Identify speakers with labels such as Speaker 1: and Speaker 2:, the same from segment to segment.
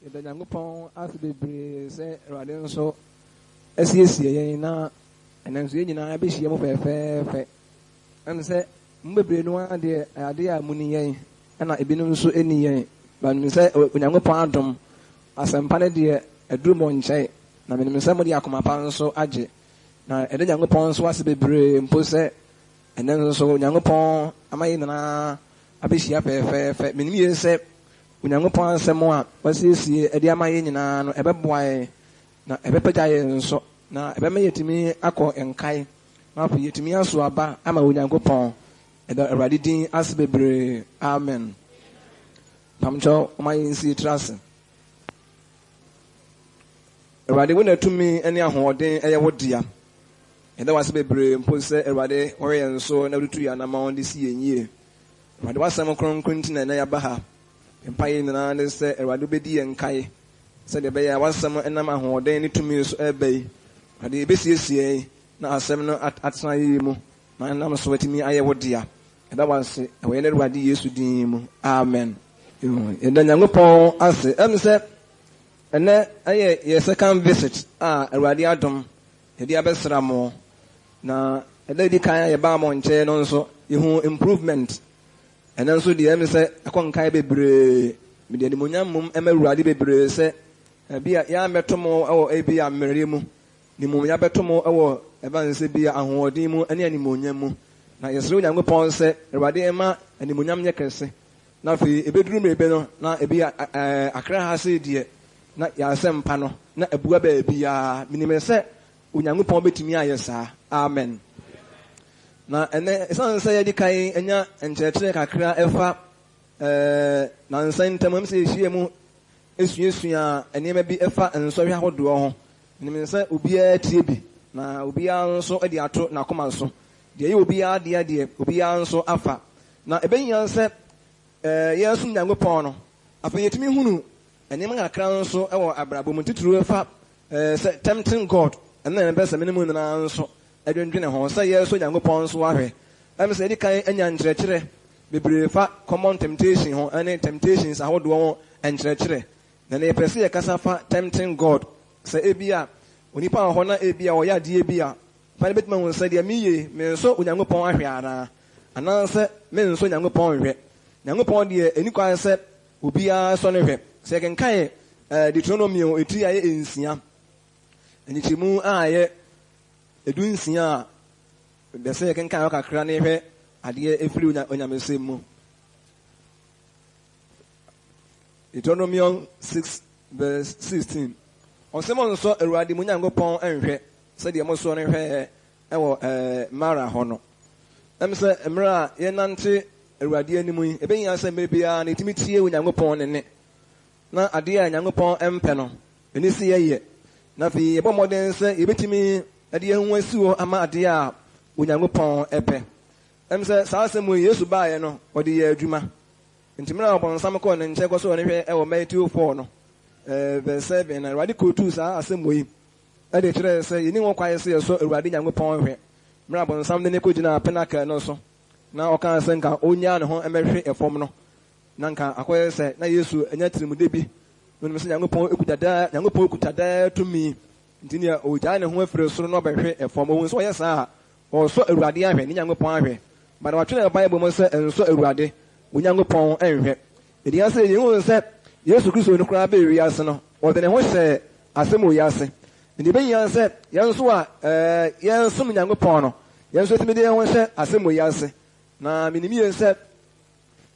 Speaker 1: Yɛda Nyankopɔn ase bebree sɛ Awurade nso asiesie yɛn na ɛnɛ nso yɛn nyinaa bɛhyia mu fɛɛfɛɛfɛ. Ɛne sɛ mo bebree no ara deɛ ɛyɛ adeɛ a muni yɛn ɛna ebinom nso nni yɛn. Ba menim sɛ Onyankopɔn adom asɛmpa no deɛ aduru mo nkyɛn na menim sɛ mode akoma pa nso agye. Na yɛda Nyankopɔn nso ase bebree mpo sɛ ɛnɛ nso Onyankopɔn ama yɛn nyinaa abɛhyia fɛɛfɛɛfɛ. Menim yie sɛ Onyankopɔn asɛm a wasiesie de ama yɛn nyinaa no, ɛbɛboa yɛn, na ɛbɛpagya yɛn nso, na ɛbɛma yɛatumi akɔ nkae, na afei yɛatumi aso aba ama Onyankopɔn. Yɛda Awurade din ase bebree. Amen. Mpamokyɛw, momma yɛnsi yɛn tiri ase. Awurade, wo na tumi ne ahoɔden yɛ wo dea. Yɛda wo ase bebree mpo sɛ Awurade wɔhwɛ yɛn so na wotutu yɛn anammɔn de si yɛn yie. Awurade, w'asɛm kronkron nti na ɛnnɛ yɛaba ha. Yɛn mpaeɛ nyinaa ne sɛ Awurade wobɛdi yɛn nkae sɛdeɛ ɛbɛyɛ a w'asɛm nam ahoɔden ne tumi so ɛreba yi, Awurade yɛbɛsiesie yɛn na asɛm no atena yɛn mu na ɛnam so atumi ayɛ wo dea. Yɛda wo ase wɔ yɛn Awurade Yesu din mu. Amen. Yɛda Nyankopɔn ase. Ɛm sɛ ɛnɛ ɛyɛ yɛ second visit a Awurade adom yɛde abɛsra mo. Na ɛda edi kan a yɛbaa mo nkyɛn no nso yɛhu improvement. Ɛnɛ nso deɛ ɛm sɛ ɛkɔ nkae bebree. Mede animuonyam mmom ɛma Awurade bebree sɛ ebi a yɛammɛto mo wɔ ebi a mmerɛ mu. Na mmom yɛabɛto mo wɔ ɛba ne sɛ bi a ahoɔden mu ne animuonyam mu. Na yɛsrɛ Onyankopɔn sɛ Awurade mma animuonyam nyɛ kɛse. Na afei ɛbɛduru mmerɛ bi no, na ebi a Accra ha sei deɛ, na yɛn asɛmpa no, na abua baabiara. Menim sɛ Onyankopɔn bɛtumi ayɛ saa. Amen. Na ɛnnɛ, ɛsiane sɛ yɛadi kan anya nkyerɛkyerɛ kakra ɛfa nnansa ntam, ɛm sɛ yɛhyia mu suasua nneɛma bi ɛfa nsɔhwɛ ahodoɔ ho. Menim sɛ obiara tie bi, na obiara nso de ato n'akoma so. Deɛ ɛyɛ obiara dea deɛ, obiara nso afa. Na ɛbɛhia sɛ yɛsom Nyankopɔn no, afei yɛtumi hunu nneɛma kakra nso wɔ abrabɔ mu, titiriw ɛfa sɛ tempting God, ɛno na mepɛ sɛ me ne mo nyinaa nso dwendwene ho, sɛ yɛresɔ Nyankopɔn nso ahwɛ. Ɛm sɛ yɛdi kan anya nkyerɛkyerɛ bebree fa common temptation ho ne temptations ahodoɔ ho nkyerɛkyerɛ. Na nea yɛpɛ sɛ yɛkasa fa tempting God, sɛ ebia onipa wɔ hɔ na ebia ɔyɛ adeɛ bi a, fa no bɛtumi ahu sɛ deɛ meyɛ yi, meresɔ Onyankopɔn ahwɛ anaa? Anaasɛ mensɔ Nyankopɔn nhwɛ? Nyankopɔn deɛ, ɛnni kwan sɛ obiara sɔ no hwɛ. Sɛ yɛkenkan Deuteronomio etiri a ɛyɛ nsia, nkyekyɛmu a ɛyɛ 16 a, mepɛ sɛ yɛkenkan hɔ kakra na yɛhwɛ adeɛ ɛfiri Onyamesɛm mu. Deuteronomium 6 verse 16. Ɔse monsɔ Awurade mo Nyankopɔn nhwɛ sɛdeɛ mosɔɔ no hwɛɛ wɔ Mara hɔ no. Ɛm sɛ mmerɛ a yɛnante Awurade anim yi, ɛbɛhia sɛ mmerɛ biara no yɛtumi tie Onyankopɔn ne nne, na adeɛ a Nyankopɔn mpɛ no, ɛni sɛ yɛyɛ, na afei yɛbɔ mmɔden sɛ yɛbɛtumi de yɛn ho asi hɔ ama adeɛ a Onyankopɔn pɛ. Ɛm sɛ saa asɛm yi, Yesu baeɛ no, ɔde yɛɛ adwuma. Nti mmerɛ a ɔbonsam kɔɔ ne nkyɛn kɔsɔɔ no hwɛ wɔ Matthew 4 no, verse 7 no, Awurade kootuu saa asɛm wei de kyerɛɛ sɛ yɛnni ho kwan sɛ yɛsɔ Awurade Nyankopɔn hwɛ. Mmerɛ a bonsam de no kɔgyinaa pinnacle no so na ɔkaa sɛ nka ɔnnyaa ne ho mmɛhwe fam no, na nka akɔyɛ sɛ na Yesu anya tirimudɛ bi. Na onim sɛ Nyankopɔn kuta daa, Nyankopɔn kuta daa tumi, nti nea ɔgyae ne ho afiri soro na ɔbɛhwe fam. Ohun sɛ ɔyɛ saa a, ɔresɔ Awurade ahwɛ, ne Nyankopɔn ahwɛ. But wɔatwerɛ wɔ Bible mu sɛ nsɔ Awurade wo Nyankopɔn nhwɛ. Ɛdi ase yɛhu sɛ Yesu Kristo no koraa bɛɛ wiase no, ɔde ne ho hyɛɛ asɛm wei ase. Nti ɛbɛhia sɛ yɛn nso a yɛnsom Nyankopɔn no, yɛn nso yɛtumi de yɛn ho hyɛ asɛm wei ase. Na menim yie sɛ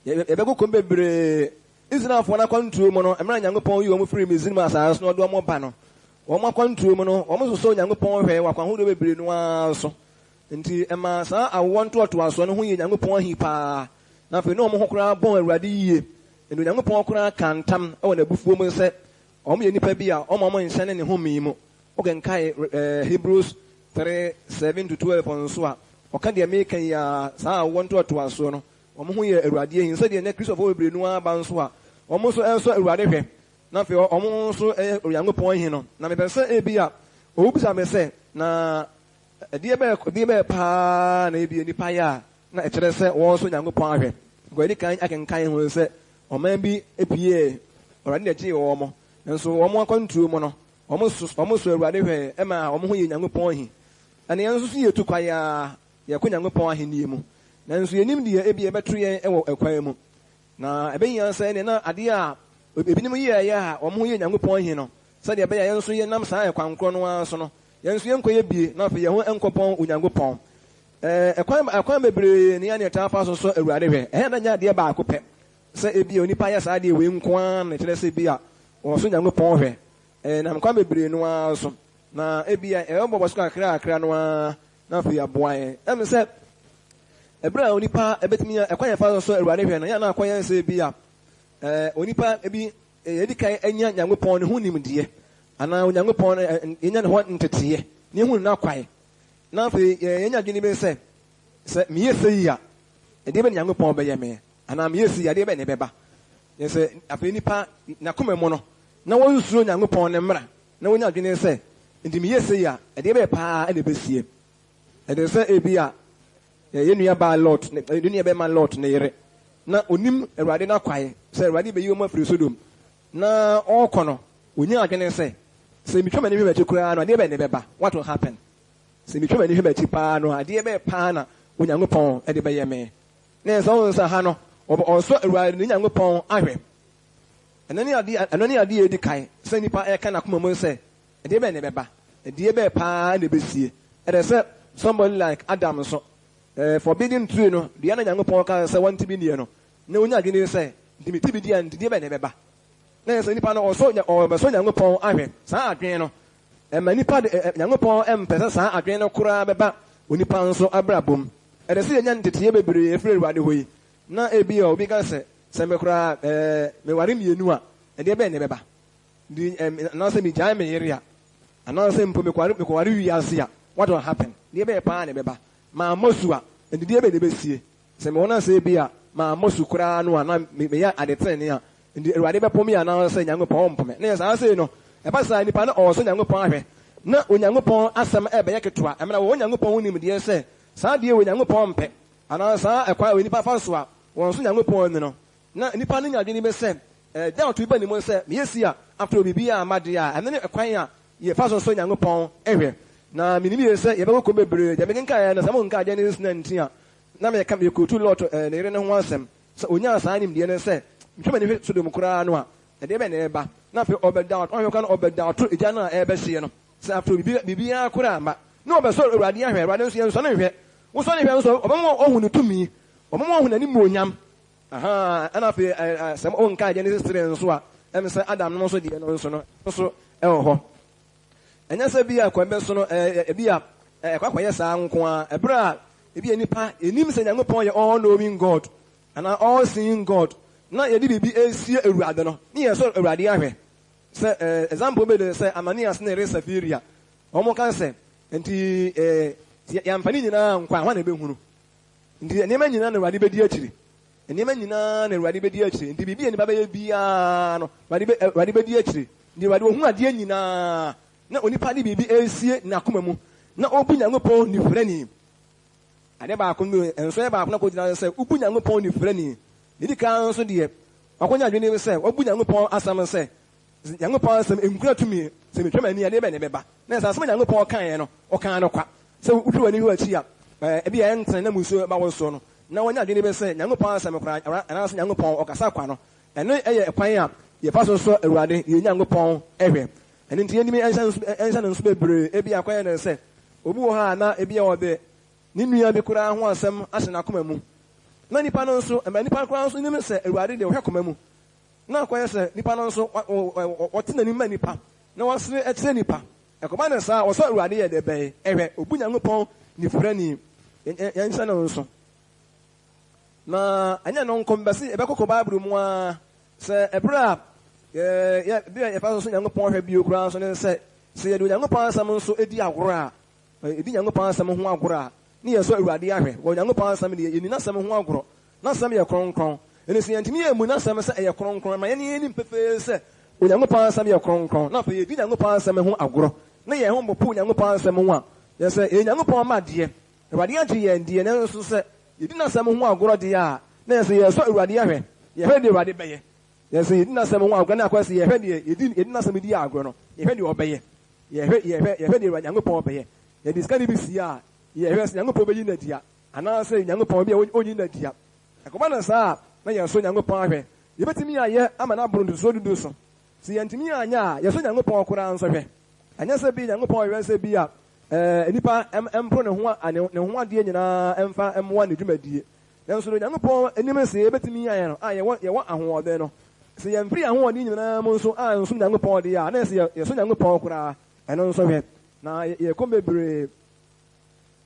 Speaker 1: yɛbɛkɔ kurom bebree. Israelfoɔ no akwantuo mu no, mmerɛ a Nyankopɔn yii wɔn firii Misraim asaase so na ɔde wɔn ba no, wɔn akwantuo mu no, wɔn sosɔɔ Nyankopɔn hwɛɛ wɔ akwan ahodoɔ bebree no ara so. Nti ɛmaa saa awoɔ ntoatoasoɔ no ho yɛɛ Nyankopɔn ahi paa, na afei na wɔn ho koraa bɔn Awurade yie. Nti Onyankopɔn koraa kaa ntam wɔ n'abufuo mu sɛ wɔyɛ nnipa bi a ɔmma wɔn nhyɛne ne home mu. Wokenkan Hebrews 3, 7 to 12 nso a, ɔka deɛ mereka yi ara, saa awoɔ ntoatoasoɔ no, wɔn ho yɛ Awurade ahi, sɛdeɛ nnɛ Kristofoɔ bebree no ara ba nso a, wɔn nso resɔ Awurade hwɛ, na afei wɔn nso yɛ Onyankopɔn ahi no. Na mepɛ sɛ ebia wobisa me sɛ, na ɛdeɛ bɛn, ɛdeɛ bɛn paa na ebia nnipa yɛ a na ɛkyerɛ sɛ wɔresɔ Onyankopɔn ahwɛ? Nka yɛadi kan akenkan ho sɛ ɔman bi puee, Awurade na ɛgyee wɔn. Nso wɔn akwantuo mu no, wɔn so wɔn sɔɔ Awurade hwɛɛ maa wɔn ho yɛɛ Nyankopɔn ahi. Ɛne yɛn nso so yɛtu kwan ara, yɛkɔ Nyankopɔn ahennie mu. Nanso yɛnnim deɛ ebia ɛbɛto yɛn wɔ ɛkwan mu. Na ɛbɛhia sɛ ɛneɛ na adeɛ a ebinom yɛeɛ a wɔn ho yɛɛ Nyankopɔn ahi no, sɛdeɛ ɛbɛyɛ a yɛn nso yɛnam saa ɛkwan korɔ no ara so no, yɛn nso yɛnkɔyɛ bie na afei yɛn ho nkɔpɔn Onyankopɔn. Ɛɛ, ɛkwan, ɛkwan bebree ne yɛn yɛtaa fa so sɔ Awurade hwɛ. Ɛhɛn na nyɛ adeɛ baako pɛ sɛ ebia onipa yɛ saa adeɛ wei nko ara na ɛkyerɛ sɛ ebia ɔsɔ Nyankopɔn hwɛ. Ɛnam kwan bebree no ara so, na ebia ɛbɛbɔ so kakrakra no ara na afei aboa yɛn. Ɛm sɛ ɛberɛ a onipa ɛbɛtumi a ɛkwan yɛfa so sɔ Awurade hwɛ no, yɛ na akɔyɛ sɛ ebia ɛɛ onipa bi yɛdi kan anya Nyankopɔn ne ho nimdeɛ anaa Onyankopɔn yɛnya ne ho nteteeɛ na yɛhunu n'akwan. Na afei yɛnya adwene bi sɛ, sɛ meyɛ sei a, ɛdeɛ bɛ na Nyankopɔn bɛyɛ me? Anaa meyɛ sei a, ɛdeɛ bɛ na ɛbɛba? Yɛ sɛ afei nipa n'akoma mu no, na wɔnsuro Nyankopɔn ne mmara, na wɔnya adwene sɛ, nti meyɛ sei a, ɛdeɛ bɛyɛ paa na ɛbɛsie. Ɛde sɛ ebi a yɛn nua baa Lot, yɛn nua bɛrima Lot ne yere, na onim Awurade n'akwae sɛ Awurade bɛyi wɔn afiri Sodom, na ɔrekɔ no, onya adwene sɛ, sɛ metwa m'ani hwɛ m'akyi koraa no, adeɛ bɛn na ɛbɛba? What will happen? Sɛ metwa m'ani hwɛ m'akyi paa no, adeɛ bɛyɛ paa na Onyankopɔn de bɛyɛ me. Ne nsa wo nsa ha no, ɔsɔ Awurade ne Nyankopɔn ahwɛ. Ɛno ne adeɛ, ɛno ne adeɛ a ɛdi kan sɛ nipa ɛka n'akoma mu sɛ, ɛdeɛ bɛn na ɛbɛba? Ɛdeɛ bɛyɛ paa na ɛbɛsie? Ɛdɛ sɛ somebody like Adam nso, eh, forbidden tree no, dua na Nyankopɔn kaa sɛ wɔnte bi nnie no, na onya adwene sɛ, nti mete bi di a, nti deɛ bɛn na ɛbɛba? Na yɛ sɛ nipa no ɔsɔ, ɔbɛsɔ Nyankopɔn ahwɛ. Saa adwene no, ɛma nipa de, ɛ, Nyankopɔn mpɛ sɛ saa adwene no koraa bɛba onipa nso abrabɔ mu. Ɛdɛ sɛ yɛnya nteteeɛ bebree firi Awurade hɔ yi, na ebia obi ka sɛ, sɛ me koraa, ɛɛ, meware mmienu a, ɛdeɛ bɛn na ɛbɛba? Nti, ɛm, anaasɛ megyae me yere a, anaasɛ mpo mekɔware, mekɔware wiase a, what will happen? Deɛ bɛyɛ paa na ɛbɛba. Mammɔ su a, nti deɛ bɛn na ɛbɛsie? Sɛ mewɔ no a sɛ ebia mammɔ su koraa no a, na meyɛ ade tenenee a, nti Awurade bɛpo me anaasɛ Nyankopɔn ɔmpo me? Na yɛ saa sei no, ɛba saa a, nipa no ɔresɔ Nyankopɔn ahwɛ, na Onyankopɔn asɛm ɛrebɛyɛ ketewa, ɛmena wɔwɔ Nyankopɔn ho nimdeɛ sɛ saa adeɛ wei Nyankopɔn mpɛ, anaa saa ɛkwan wei nipa fa so a wɔnsɔ Nyankopɔn ani no, na nipa no nya adwene bi sɛ, doubt bi ba ne mu sɛ, meyɛ sei a, after biribiara amma deɛ a, ɛno ne ɛkwan a yɛfa so sɔ Nyankopɔn hwɛ. Na menim yie sɛ yɛbɛkɔ kurom bebree, deɛ mekenkaeɛ no, sɛ monkaa Genesis 19 a, na meka, mekootu Lot ne yere no ho asɛm, sɛ ɔnyaa saa nimdeɛ no sɛ, metwa m'ani hwɛ Sodom koraa no a, ɛdeɛ bɛn na ɛreba? Na afei ɔbɛdoubt, ɔhwɛ koraa na ɔbɛdoubt egya no a ɛrebɛhyeɛ no, sɛ afei biribi, biribiara koraa amma. Na ɔbɛsɔ Awurade ahwɛ, Awurade nso yɛnsɔ no nhwɛ. Wosɔ no hwɛ nso a, ɔbɛma woahu ne tumi, ɔbɛma woahu n'animuonyam. Ahaa, ɛna afei ɛ, ɛ, sɛ wonkae Genesis 3 nso a, ɛm sɛ Adam no nso deɛ no nso no, nso ɛwɔ hɔ. Ɛnyɛ sɛ bi a kwan bɛ so no, ɛ, ebi a ɛkɔ akɔyɛ saa nko ara. Ɛberɛ a ebi a nipa yɛnim sɛ Nyankopɔn yɛ all knowing God anaa all seeing God, na yɛde biribi resie Awurade no, ne yɛsɔ Awurade ahwɛ. Sɛ ɛ, example bi de sɛ Ananias ne yere Safiria, wɔn ka sɛ, nti ɛ, yɛamfa ne nyinaa ankɔ a, hwan na ɛbɛhunu? Nti nneɛma nyinaa na Awurade bɛdi akyiri. Nneɛma nyinaa na Awurade bɛdi akyiri. Nti biribi a nipa bɛyɛ biara no, Awurade bɛ, Awurade bɛdi akyiri. Nti Awurade ɔhu adeɛ nyinaa, na onipa de biribi resie n'akoma mu, na ɔbu Nyankopɔn nifirani. Adeɛ baako no, nsɔeɛ baako na kɔgyina sɛ, wobu Nyankopɔn nifirani. Deɛ ɛdi kan nso deɛ, wakɔnya adwene sɛ, wabu Nyankopɔn asɛm sɛ, Nyankopɔn asɛm nkura tumi, sɛ metwa m'ani a, ɛdeɛ bɛn na ɛbɛba? Na sɛ asɛm a Nyankopɔn kaeɛ no, ɔkaa no kwa. Sɛ wotwa w'ani hwɛ w'akyi a, ebia ɛntene na mmusuo ba wo so no, na woanya adwene bi sɛ Nyankopɔn asɛm koraa, anaasɛ Nyankopɔn ɔkasa kwa no, ɛno yɛ kwan a yɛfa so sɔ Awurade yɛn Nyankopɔn hwɛ. Ɛno nti yɛntumi nhyɛ no nso bebree. Ebia akɔyɛ no sɛ obi wɔ hɔ a na ebia ɔde ne nua bi koraa ho asɛm ahyɛ n'akoma mu. Na nipa no nso, ɛma nipa koraa nso nim sɛ Awurade deɛ ɔhwɛ koma mu. Na akɔyɛ sɛ nipa no nso ɔte n'anim ma nipa, na wasere kyerɛ nipa. Ɛkɔba no saa a, ɔsɔ Awurade yɛ dɛ bɛn? Hwɛ, obu Nyankopɔn nifirani. Yɛnhyɛ no nso. Na ɛnyɛ no nko, mbɛse yɛbɛkɔkɔ Bible mu ara sɛ ɛberɛ a yɛ bere a yɛfa so sɔ Nyankopɔn hwɛ bio koraa nso ne sɛ, sɛ yɛde Onyankopɔn asɛm nso di agorɔ a, yɛdi Nyankopɔn asɛm ho agorɔ a, ne yɛsɔ Awurade ahwɛ. Wɔ Onyankopɔn asɛm deɛ, yɛnni n'asɛm ho agorɔ. N'asɛm yɛ kronkron. Enti sɛ yɛantumi ammu n'asɛm sɛ ɛyɛ kronkron, ma yɛne yɛnim pefee sɛ Onyankopɔn asɛm yɛ kronkron, na afei yɛdi Nyankopɔn asɛm ho agorɔ, na yɛn ho mpopo Onyankopɔn asɛm ho a, yɛ sɛ yɛyɛ Nyankopɔn mma deɛ, Awurade agye yɛn deɛ, nanso sɛ yɛdi n'asɛm ho agorɔ deɛ a, na yɛ sɛ yɛresɔ Awurade ahwɛ, yɛhwɛ deɛ Awurade bɛyɛ. Yɛn sɛ yɛdi n'asɛm ho agorɔ na akɔyɛ sɛ yɛhwɛ deɛ yɛdi yɛdi n'asɛm di agorɔ no, yɛhwɛ deɛ ɔbɛyɛ. Yɛhwɛ yɛhwɛ yɛhwɛ deɛ Awurade Nyankopɔn bɛyɛ. Yɛde sika no bi sie a, yɛhwɛ sɛ Nyankopɔn bɛyi no adi a, anaasɛ Nyankopɔn bi a ɔnyi no adi a. Ɛkɔba no saa a, na yɛsɔ Nyankopɔn ahwɛ. Yɛbɛtumi ayɛ ama no aboro ntotosoɔ dudu so. Sɛ yɛantumi anyɛ a, yɛsɔ Nyankopɔn koraa nso hwɛ. Ɛnyɛ sɛ bi Nyankopɔn hwehwɛ sɛ bi a nnipa mporo ne ho ne ho adeɛ nyinaa mfa mmoa ne dwumadie. Nanso no Nyankopɔn nim sɛ yɛbɛtumi ayɛ no a yɛwɔ yɛwɔ ahoɔden no. Sɛ yɛmfiri yɛn ahoɔden nyinaa mu nso ansom Nyankopɔn deɛ a, na ɛsɛ yɛsɔ Nyankopɔn koraa ɛno nso hwɛ. Na yɛkɔ bebree.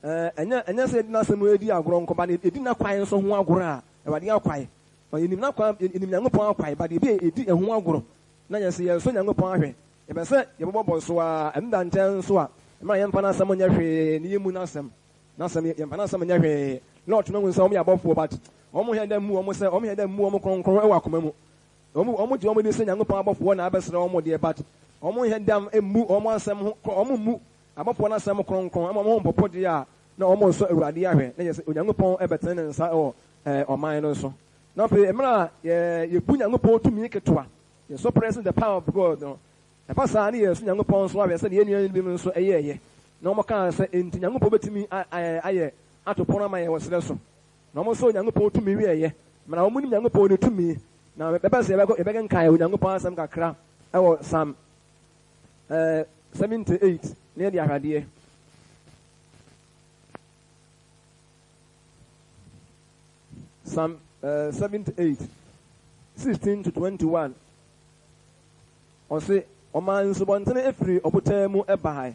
Speaker 1: Ɛnyɛ ɛnyɛ sɛ yɛde n'asɛm redi agorɔ nko, but yɛdi n'akwan nso ho agorɔ a, Awurade akwan. Yɛnim n'akwan, yɛnim Nyankopɔn akwan, but ebi a yɛdi ɛho agorɔ na yɛn sɛ yɛsɔ Nyankopɔn ahwɛ. Yɛpɛ sɛ yɛbobɔ bɔ so ara, ɛno da nkyɛn nso a, mmerɛ a yɛmfa n'asɛm nyɛ hwee na yɛmmu n'asɛm, n'asɛm, yɛmfa n'asɛm nyɛ hwee. Lot no ahu sɛ wɔyɛ abɔfoɔ, but wɔn hwɛ dɛ mmu wɔn sɛ, wɔn hwɛ dɛ mmu wɔn kronkron wɔ akoma mu. Wɔn, wɔn gye wɔn di sɛ Nyankopɔn abɔfoɔ na abɛsrɛ wɔn deɛ, but wɔn nhwɛ dam mmu wɔn asɛm ho, wɔn mmu abɔfoɔ no asɛm kronkron, ɛma wɔn ho mpopo deɛ a, na wɔn resɔ Awurade ahwɛ, na yɛ sɛ Onyankopɔn bɛtene ne nsa wɔ ɔman no so. Na afei mmerɛ a yɛ, yɛbu Nyankopɔn tumi ketewa, yɛ suppressing the power of God no, ɛba saa ne yɛresɔ Nyankopɔn nso ahwɛ sɛdeɛ yɛn nuanom binom nso yɛɛyɛ, na wɔn kaa sɛ, Enti Nyankopɔn bɛtumi ayɛ ato pono ama yɛn wɔ serɛ so? Na wɔn sɔɔ Onyankopɔn tumi wieeɛ, ma na wɔnim Nyankopɔn ne tumi. Na mɛpɛ sɛ yɛbɛkɔ, yɛbɛkenkan Onyankopɔn asɛm kakra wɔ Psalm 78 na yɛde ahwɛ adeɛ. Psalm 78, 16 to 21. Ɔse, ɔmaa nsubɔntene firi ɔbotan mu bae,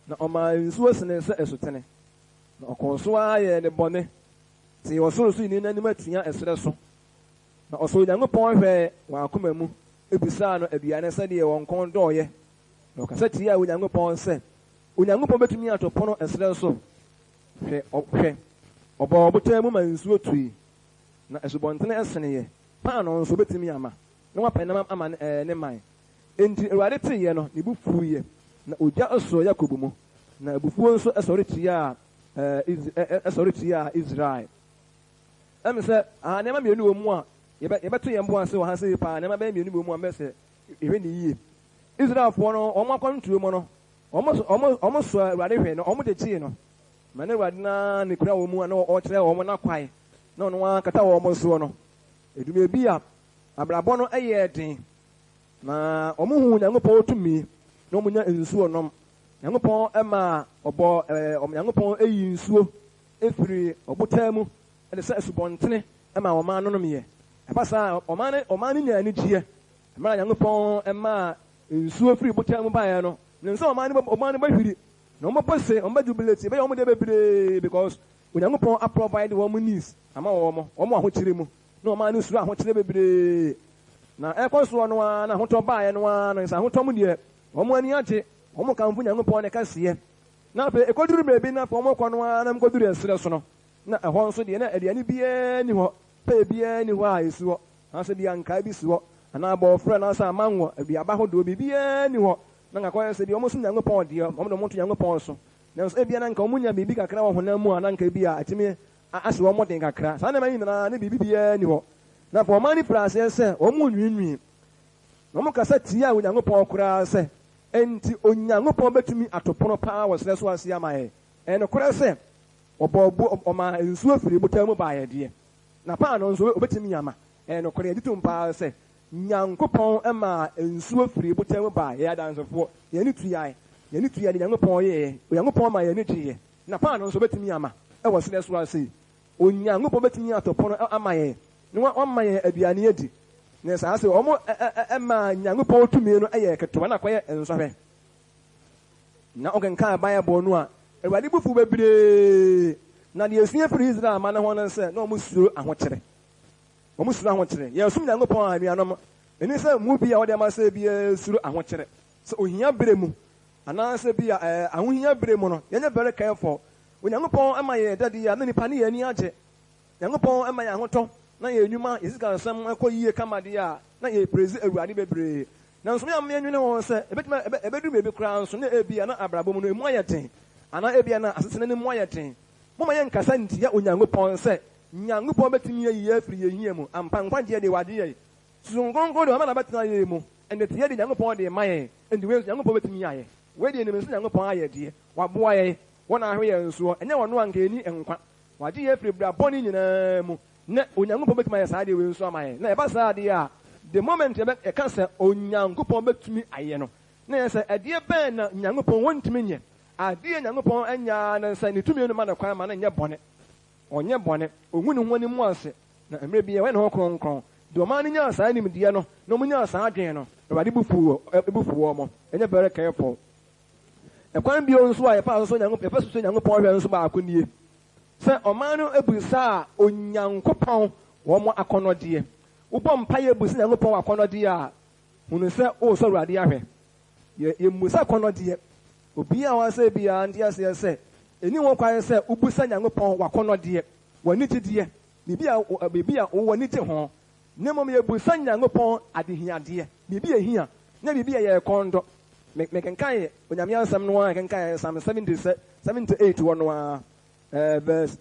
Speaker 1: na ɔmaa nsuo senee sɛ asutene. Na ɔkɔɔ so ara yɛɛ ne bɔne, tee Ɔsorosoroni no anim atua ɛserɛ so. Na ɔsɔɔ Onyankopɔn hwɛɛ wɔn akoma mu, bisaa no aduane sɛdeɛ wɔn kɔn dɔeɛ. Na ɔkasa tiaa Onyankopɔn sɛ, Onyankopɔn bɛtumi ato pono ɛserɛ so? Hwɛ, hwɛ, ɔbɔɔ ɔbotan mu ma nsuo tui, na asubɔntene seneeɛ, paanoo nso ɔbɛtumi ama, na wapɛ nam ama ne man. Enti Awurade teeɛ no, ne bo fuiɛ, na ogya sɔɔ Yakob mu, na abufuo nso sɔre tiaa sɔre tiaa Israel. Ɛm sɛ aha nneɛma mmienu wɔ mu a yɛbɛto yɛn bo ase wɔ ha sei paa, nneɛma bɛyɛ mmienu wɔ mu a mɛsɛ yɛhwɛ ne yie. Israelfoɔ no, wɔn akwantuo mu no, wɔn sɔɔ Awurade hwɛ na wɔn gyegyee no. Ma ne Awurade no ara na ekura wɔn mu a na ɔkyerɛ wɔn n'akwan na ɔno ara kata wɔn soɔ no. Ɛduru baabi a abrabɔ no yɛɛ den na wɔhuu Nyankopɔn tumi na wɔnya nsuo nom. Nyankopɔn maa ɔbɔ ɛɛ Nyankopɔn yii nsuo firii ɔbotan mu de sɛ asubɔntene maa ɔman no nomyɛ. Ɛba saa a, ɔman no ɔman no nyaa anigyeɛ. Mmerɛ a Nyankopɔn maa nsuo firii botan mu baeɛ no, menim sɛ ɔman no ɔman no bɛhwiri na wɔbɛbɔ se, wɔbɛ jubilate, ɛbɛyɛ wɔn dɛ bebree because Onyankopɔn a provide wɔn needs ama wɔn, wɔn ahokyere mu. Na ɔman no suro ahokyere bebree. Na ɛrekɔ soɔ no ara na ahotɔ baeɛ no ara no, sɛ ahotɔ mu deɛ, wɔn ani agye, wɔkamfo Nyankopɔn ne kɛseyɛ. Na afei ɛkɔduru baabi na afei wɔrekɔ no ara na wɔkɔduru ɛserɛ so no, na ɛhɔ nso deɛ na aduane biara nni hɔ, pɛɛ biara nni hɔ a ɛsi hɔ, anaasɛ bia nkae bi si hɔ, anaa bɔɔfrɛ anaasɛ amango, aduaba ahodoɔ, biribiara nni hɔ. Na anka akɔyɛ sɛ deɛ wɔsom Nyankopɔn deɛ, wɔde wɔn to Nyankopɔn so. Nanso ebia na anka wɔnya biribi kakra wɔ honam mu a na anka ebia atumi ahyɛ wɔn den kakra. Saa nneɛma yi nyinaa ne biribi biara nni hɔ. Na afei ɔman no firii aseɛ sɛ wɔrenwiinwii, na wɔkasa tiaa Onyankopɔn koraa sɛ, Enti Onyankopɔn bɛtumi ato pono paa wɔ serɛ so ase ama yɛn? Ɛyɛ nokorɛ sɛ ɔbɔɔ bo, ɔmaa nsuo firii botan mu baeɛ deɛ, na paanoo nso ɔbɛtumi ama. Ɛyɛ nokorɛ, yɛgye tom paa sɛ Nyankopɔn maa nsuo firii botan mu baeɛ. Yɛyɛ adansefoɔ. Yɛn ani tuae. Yɛn ani tuae deɛ Nyankopɔn yɛeɛ. Onyankopɔn maa yɛn ani gyeeɛ. Na paanoo nso ɔbɛtumi ama wɔ serɛ so ase yi. Onyankopɔn bɛtumi ato pono ama yɛn na wama yɛn aduane adi. Na saa sɛ wɔn maa Nyankopɔn tumi no yɛɛ ketewa na akɔyɛ nsɔhwɛ. Na wokenkan Bible no a, Awurade bo fuw bebree. Na deɛ esua firi Israel mma no ho ne sɛ, na wɔn suro ahokyere. Wɔn suro ahokyere. Yɛresom Nyankopɔn a, anuanom, ɛni sɛ mu bi a wɔde ama sɛ biara suro ahokyere. Sɛ ohia bere mu, anaasɛ bi a ahohia bere mu no, yɛnyɛ very careful. Onyankopɔn ma yɛn dade a, na nipa ne yɛn ani agye. Nyankopɔn ma yɛn ahotɔ, na yɛn nnwuma, yɛn sikasɛm kɔ yie kama deɛ a, na yɛ praise Awurade bebree. Nanso me a mennwene ho sɛ ebetumi ɛbɛduru baabi koraa nso na ebia na abrabɔ mu no emu ayɛ den, anaa ebia na asetena no mu ayɛ den. Momma yɛnkasa ntia Onyankopɔn sɛ Nyankopɔn betumi ayi yɛn afiri yɛn hia mu. Ampa, nkwagyeɛ deɛ wagye yɛn. Susuw Kronkron deɛ wama no abɛtena yɛn mu. Ɛnde teɛ deɛ Nyankopɔn de rema yɛn. Enti wei nso Nyankopɔn bɛtumi ayɛ. Wei deɛ yɛnim sɛ Nyankopɔn ayɛ deɛ. Waboa yɛn. Wɔ na ahwɛ yɛn soɔ. Ɛnyɛ ɔno a anka yɛnni nkwa. Wagye yɛn afiri bra bɔne nyinaa mu. Nɛ Onyankopɔn bɛtumi ayɛ saa adeɛ wei nso ama yɛn. Na ɛba saa adeɛ a, the moment yɛbɛ yɛka sɛ Onyankopɔn bɛtumi ayɛ no, na yɛ sɛ ɛdeɛ bɛn na Nyankopɔn wɔntumi nyɛ? Adeɛ a Nyankopɔn nyɛ ara ne sɛ ne tumi no ma no kwan ma no nyɛ bɔne. Ɔnyɛ bɔne, ɔngu ne ho anim ase, na mmerɛ biara ɔyɛ ne ho kronkron. Deɛ ɔmaa no nyaa saa nimdeɛ no na wɔnyaa saa adwene no, Awurade bo fuu bo fuu wɔn. Ɛnyɛ very careful. Ɛkwan bio nso a yɛfa so sɔ Nyankopɔn yɛfa so sɔ Nyankopɔn hwɛ nso baako nie, sɛ ɔman no bisaa Onyankopɔn wɔn akɔnnɔdeɛ. Wobɔ mpaeɛ bisa Nyankopɔn w'akɔnnɔdeɛ a, hunu sɛ woresɔ Awurade ahwɛ. Yɛ yɛmmisa akɔnnɔdeɛ. Obiara a wasɛe biara nte aseɛ sɛ ɛnni ho kwan sɛ wobisa Nyankopɔn w'akɔnnɔdeɛ, w'anigyedeɛ, biribi a biribi a wo w'ani gye ho, na mmom yɛbisa Nyankopɔn adehiadeɛ, biribi a ɛhia, nyɛ biribi a ɛyɛ kɔn dɔ. Me mekenkan Onyame asɛm no ara yɛkenkan Psalm 70 78 hɔ no ara, ɛɛ verse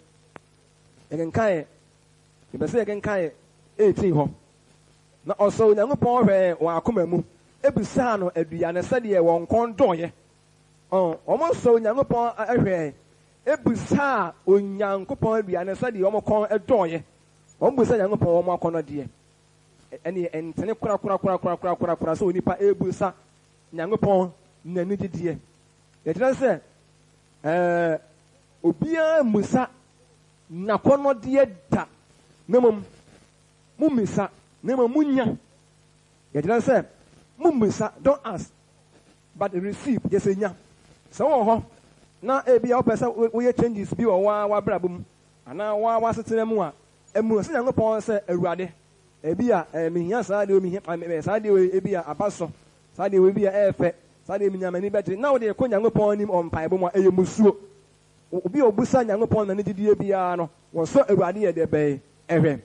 Speaker 1: yɛkenkan yɛpɛ sɛ yɛkenkan 18 hɔ. Na ɔsɔɔ Onyankopɔn hwɛɛ wɔn akoma mu, bisaa no aduane sɛdeɛ wɔn kɔn dɔeɛ. Wɔsɔɔ Onyankopɔn hwɛɛ, bisaa Onyankopɔn aduane sɛdeɛ wɔn kɔn dɔeɛ. Wɔbisaa Onyankopɔn wɔn akɔnnɔdeɛ. Ɛnneɛ ɛntene korakorakorakorakorakora sɛ onipa rebisa Nyankopɔn n'anigyedeɛ. Ɛkyerɛ sɛ ɛɛ obiara mmisa n'akɔnnɔdeɛ da, na mmom Mummisa, na mmom munnya. Yɛkyerɛ sɛ, mummisa, don't ask, but receive, kyerɛ sɛ nya. Sɛ wowɔ hɔ na ebia wopɛ sɛ woyɛ changes bi wɔ wo ara w'abrabɔ mu anaa wo ara w'asetena mu a, mmisa Nyankopɔn sɛ, Awurade, ebia mehia saa adeɛ wei, mehia saa adeɛ wei, ebia aba so, saa adeɛ wei ebia ɛyɛ fɛ, saa adeɛ menya m'ani bɛgye, na wode rekɔ Nyankopɔn anim wɔ mpaebɔ mu a, ɛyɛ mmusuo. Obi a obisa Nyankopɔn na ne gyidie biara no, wɔsɔ Awurade yɛ deɛ bɛn hwɛ?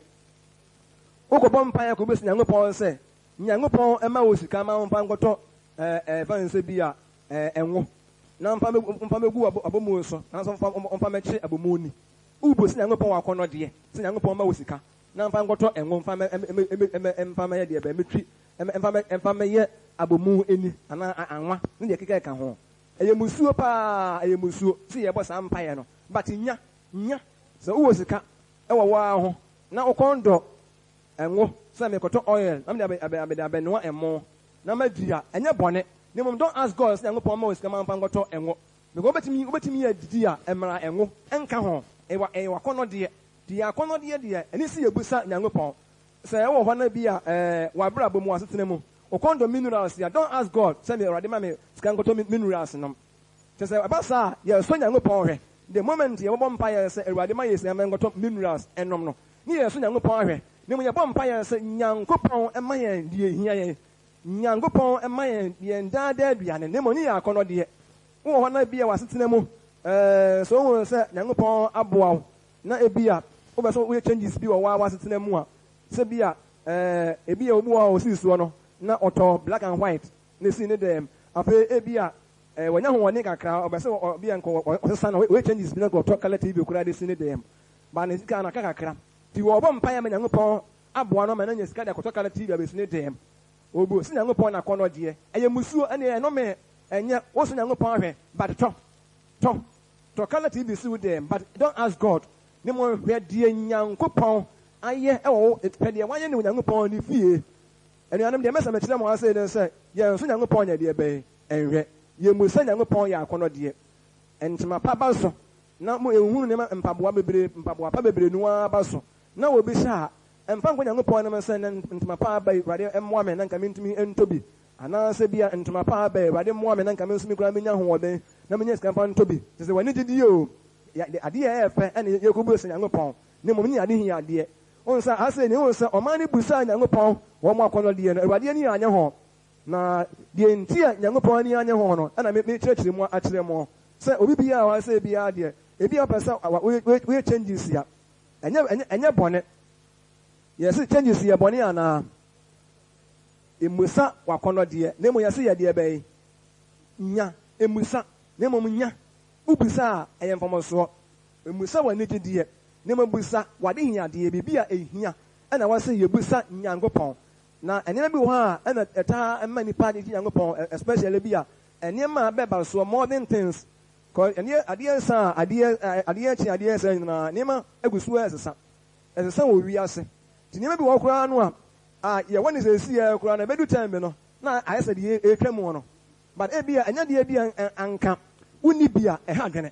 Speaker 1: Wokɔbɔ mpaeɛ kɔbisa Nyankopɔn sɛ, Nyankopɔn mma wo sika ma womfa nkɔtɔ ɛɛ fa nsɛ bi a ɛɛ ngo na mfa mfa mɛgu w'abomu so nanso mfa mfa mɛkye abomu ni. Wobisa Nyankopɔn w'akɔnnɔdeɛ sɛ Nyankopɔn mma wo sika na mfa nkɔtɔ ngo mfa mɛ mɛ mɛ mfa mɛyɛ deɛ bɛn mɛtwi mfa mɛ mfa mɛyɛ abomu ni anaa anwa ne deɛ ɛkeka ɛka ho. Ɛyɛ musuo paa ɛyɛ musuo sɛ yɛbɔ saa mpaeɛ no but nya nya sɛ wowɔ sika wɔ wo ara ho na wo kɔn dɔ ngo sɛ mekɔtɔ oil na mede abɛ mede abɛnoa ɛmo na madi a ɛnyɛ bɔne na mmom don't ask God sɛ Nyankopɔn mma wo sika ma mfa nkɔtɔ ngo because wobɛtumi wobɛtumi adidi a ɛmmra ngo nka ho ɛyɛ ɛyɛ w'akɔnnɔdeɛ nti yɛn akɔnnɔdeɛ deɛ ɛne sɛ yɛbusa Nyankopɔn Sɛ ɛwɔ hɔ na bi a ɛɛ w'abrabɔ mu, w'asetena mu, wo kɔn dɔ minerals a, don't ask God sɛ me Awurade ma me sika nkɔtɔ minerals nom. Kyerɛ sɛ ɛba saa a, yɛresɔ Nyankopɔn hwɛ. The moment yɛbɔbɔ mpaeɛ sɛ Awurade ma yɛ sika ma yɛnkɔtɔ minerals nnom no, ne yɛresɔ Nyankopɔn ahwɛ. Na mmom yɛbɔ mpaeɛ sɛ Nyankopɔn mma yɛn deɛ ɛhia yɛn. Nyankopɔn mma yɛn yɛn daa daa aduane, na mmom ne yɛn akɔnnɔdeɛ. Wowɔ hɔ na bi a w'asetena mu, ɛɛ sɛ wohunu sɛ Nyankopɔn aboa wo, Na ebia wopɛ sɛ woyɛ changes bi wɔ wo ara w'asetena mu a, sɛ bi a ɛɛ ebia obi wɔ hɔ a osii soɔ no na ɔtɔ black and white na esii ne dɛm. Afei ebia ɛɛ wanya ahoɔden kakra, ɔpɛ sɛ ɔ bi a nka ɔsesa no, ɔyɛ changes bi na nka ɔtɔ colour TV koraa de si ne dɛm. But ne sika no aka kakra. Nti ɔrebɔ mpaeɛ ama Nyankopɔn aboa no ama no anya sika de akɔtɔ colour TV abɛsi ne dɛm. Obu sɛ Nyankopɔn n'akɔnnɔ deɛ, ɛyɛ mmusuo, ɛnneɛ ɛnome, ɛnyɛ, wosɔ Nyankopɔn ahwɛ, but tɔ, tɔ. Tɔ colour TV si wo dɛm but don't ask God ne mo hwɛ deɛ Nyankopɔn ayɛ wɔ wo hwɛ deɛ wayɛ ne Onyankopɔn ne fie Anuanom deɛ mɛsɛ mekyerɛ mo ha sei ne sɛ yɛn nso Nyankopɔn nyɛ deɛ bɛn nhwɛ yɛn mu sɛ Nyankopɔn yɛ akɔnɔ deɛ ntoma pa ba so na mo nhunu nneɛma mpaboa bebree mpaboa pa bebree no ara ba so na obi hyɛ a mfa nkɔ Nyankopɔn anim sɛ nɛ ntoma pa aba yi Awurade mmoa me na nka mentumi ntɔ bi Anaasɛ ebia ntoma pa abɛn, Awurade mmoa me na nka me nso me koraa menya ahoɔden na menya sika mfa ntɔ bi. Kyerɛ sɛ w'ani gye die oo, yɛ adeɛ a ɛyɛ fɛ ɛna yɛkɔbisa Nyankopɔn, na mmom ne ade hia adeɛ. Wohu sɛ ha sei no, wohu sɛ ɔman no bisaa Nyankopɔn wɔn akɔnnɔdeɛ no, Awurade ani anyɛ ho. Na deɛ nti a Nyankopɔn ani anyɛ ho no, ɛna mekyerɛkyerɛ mu akyerɛ mo, sɛ obi biara a ɔwɔ ha sei biara deɛ, ebia wopɛ sɛ woyɛ changes a, ɛnyɛ ɛnyɛ bɔne. Yɛse changes yɛ bɔne anaa? Mmisa w'akɔnnɔdeɛ, na mmom yɛse yɛ deɛ bɛn? Nya. Mmisa, na mmom nya. Wobisa a, ɛyɛ mfomsoɔ. Mmisa w'anigyedeɛ, na mmom bisa w'adehiadeɛ, biribi a ɛhia, ɛna wɔse yɛbisa Nyankopɔn. Na nneɛma bi wɔ hɔ a ɛna ɛtaa ma nnipa de gye Nyankopɔn, especially bi a nneɛma a bɛba soɔ, modern things, kɔ ɛneɛ adeɛ nsa a adeɛ adeɛ kye adeɛ nsa nyinaa nneɛma egu so ɛsesa, ɛsesa wɔ wiase. Nti nneɛma bi wɔ hɔ koraa no a a yɛwɔ ne seesei ara koraa no ɛbɛdu time bi no na ayɛ sɛ deɛ ɛretwa mu no. But ebia ɛnyɛ deɛ bi a anka wonni bi a ɛha adwene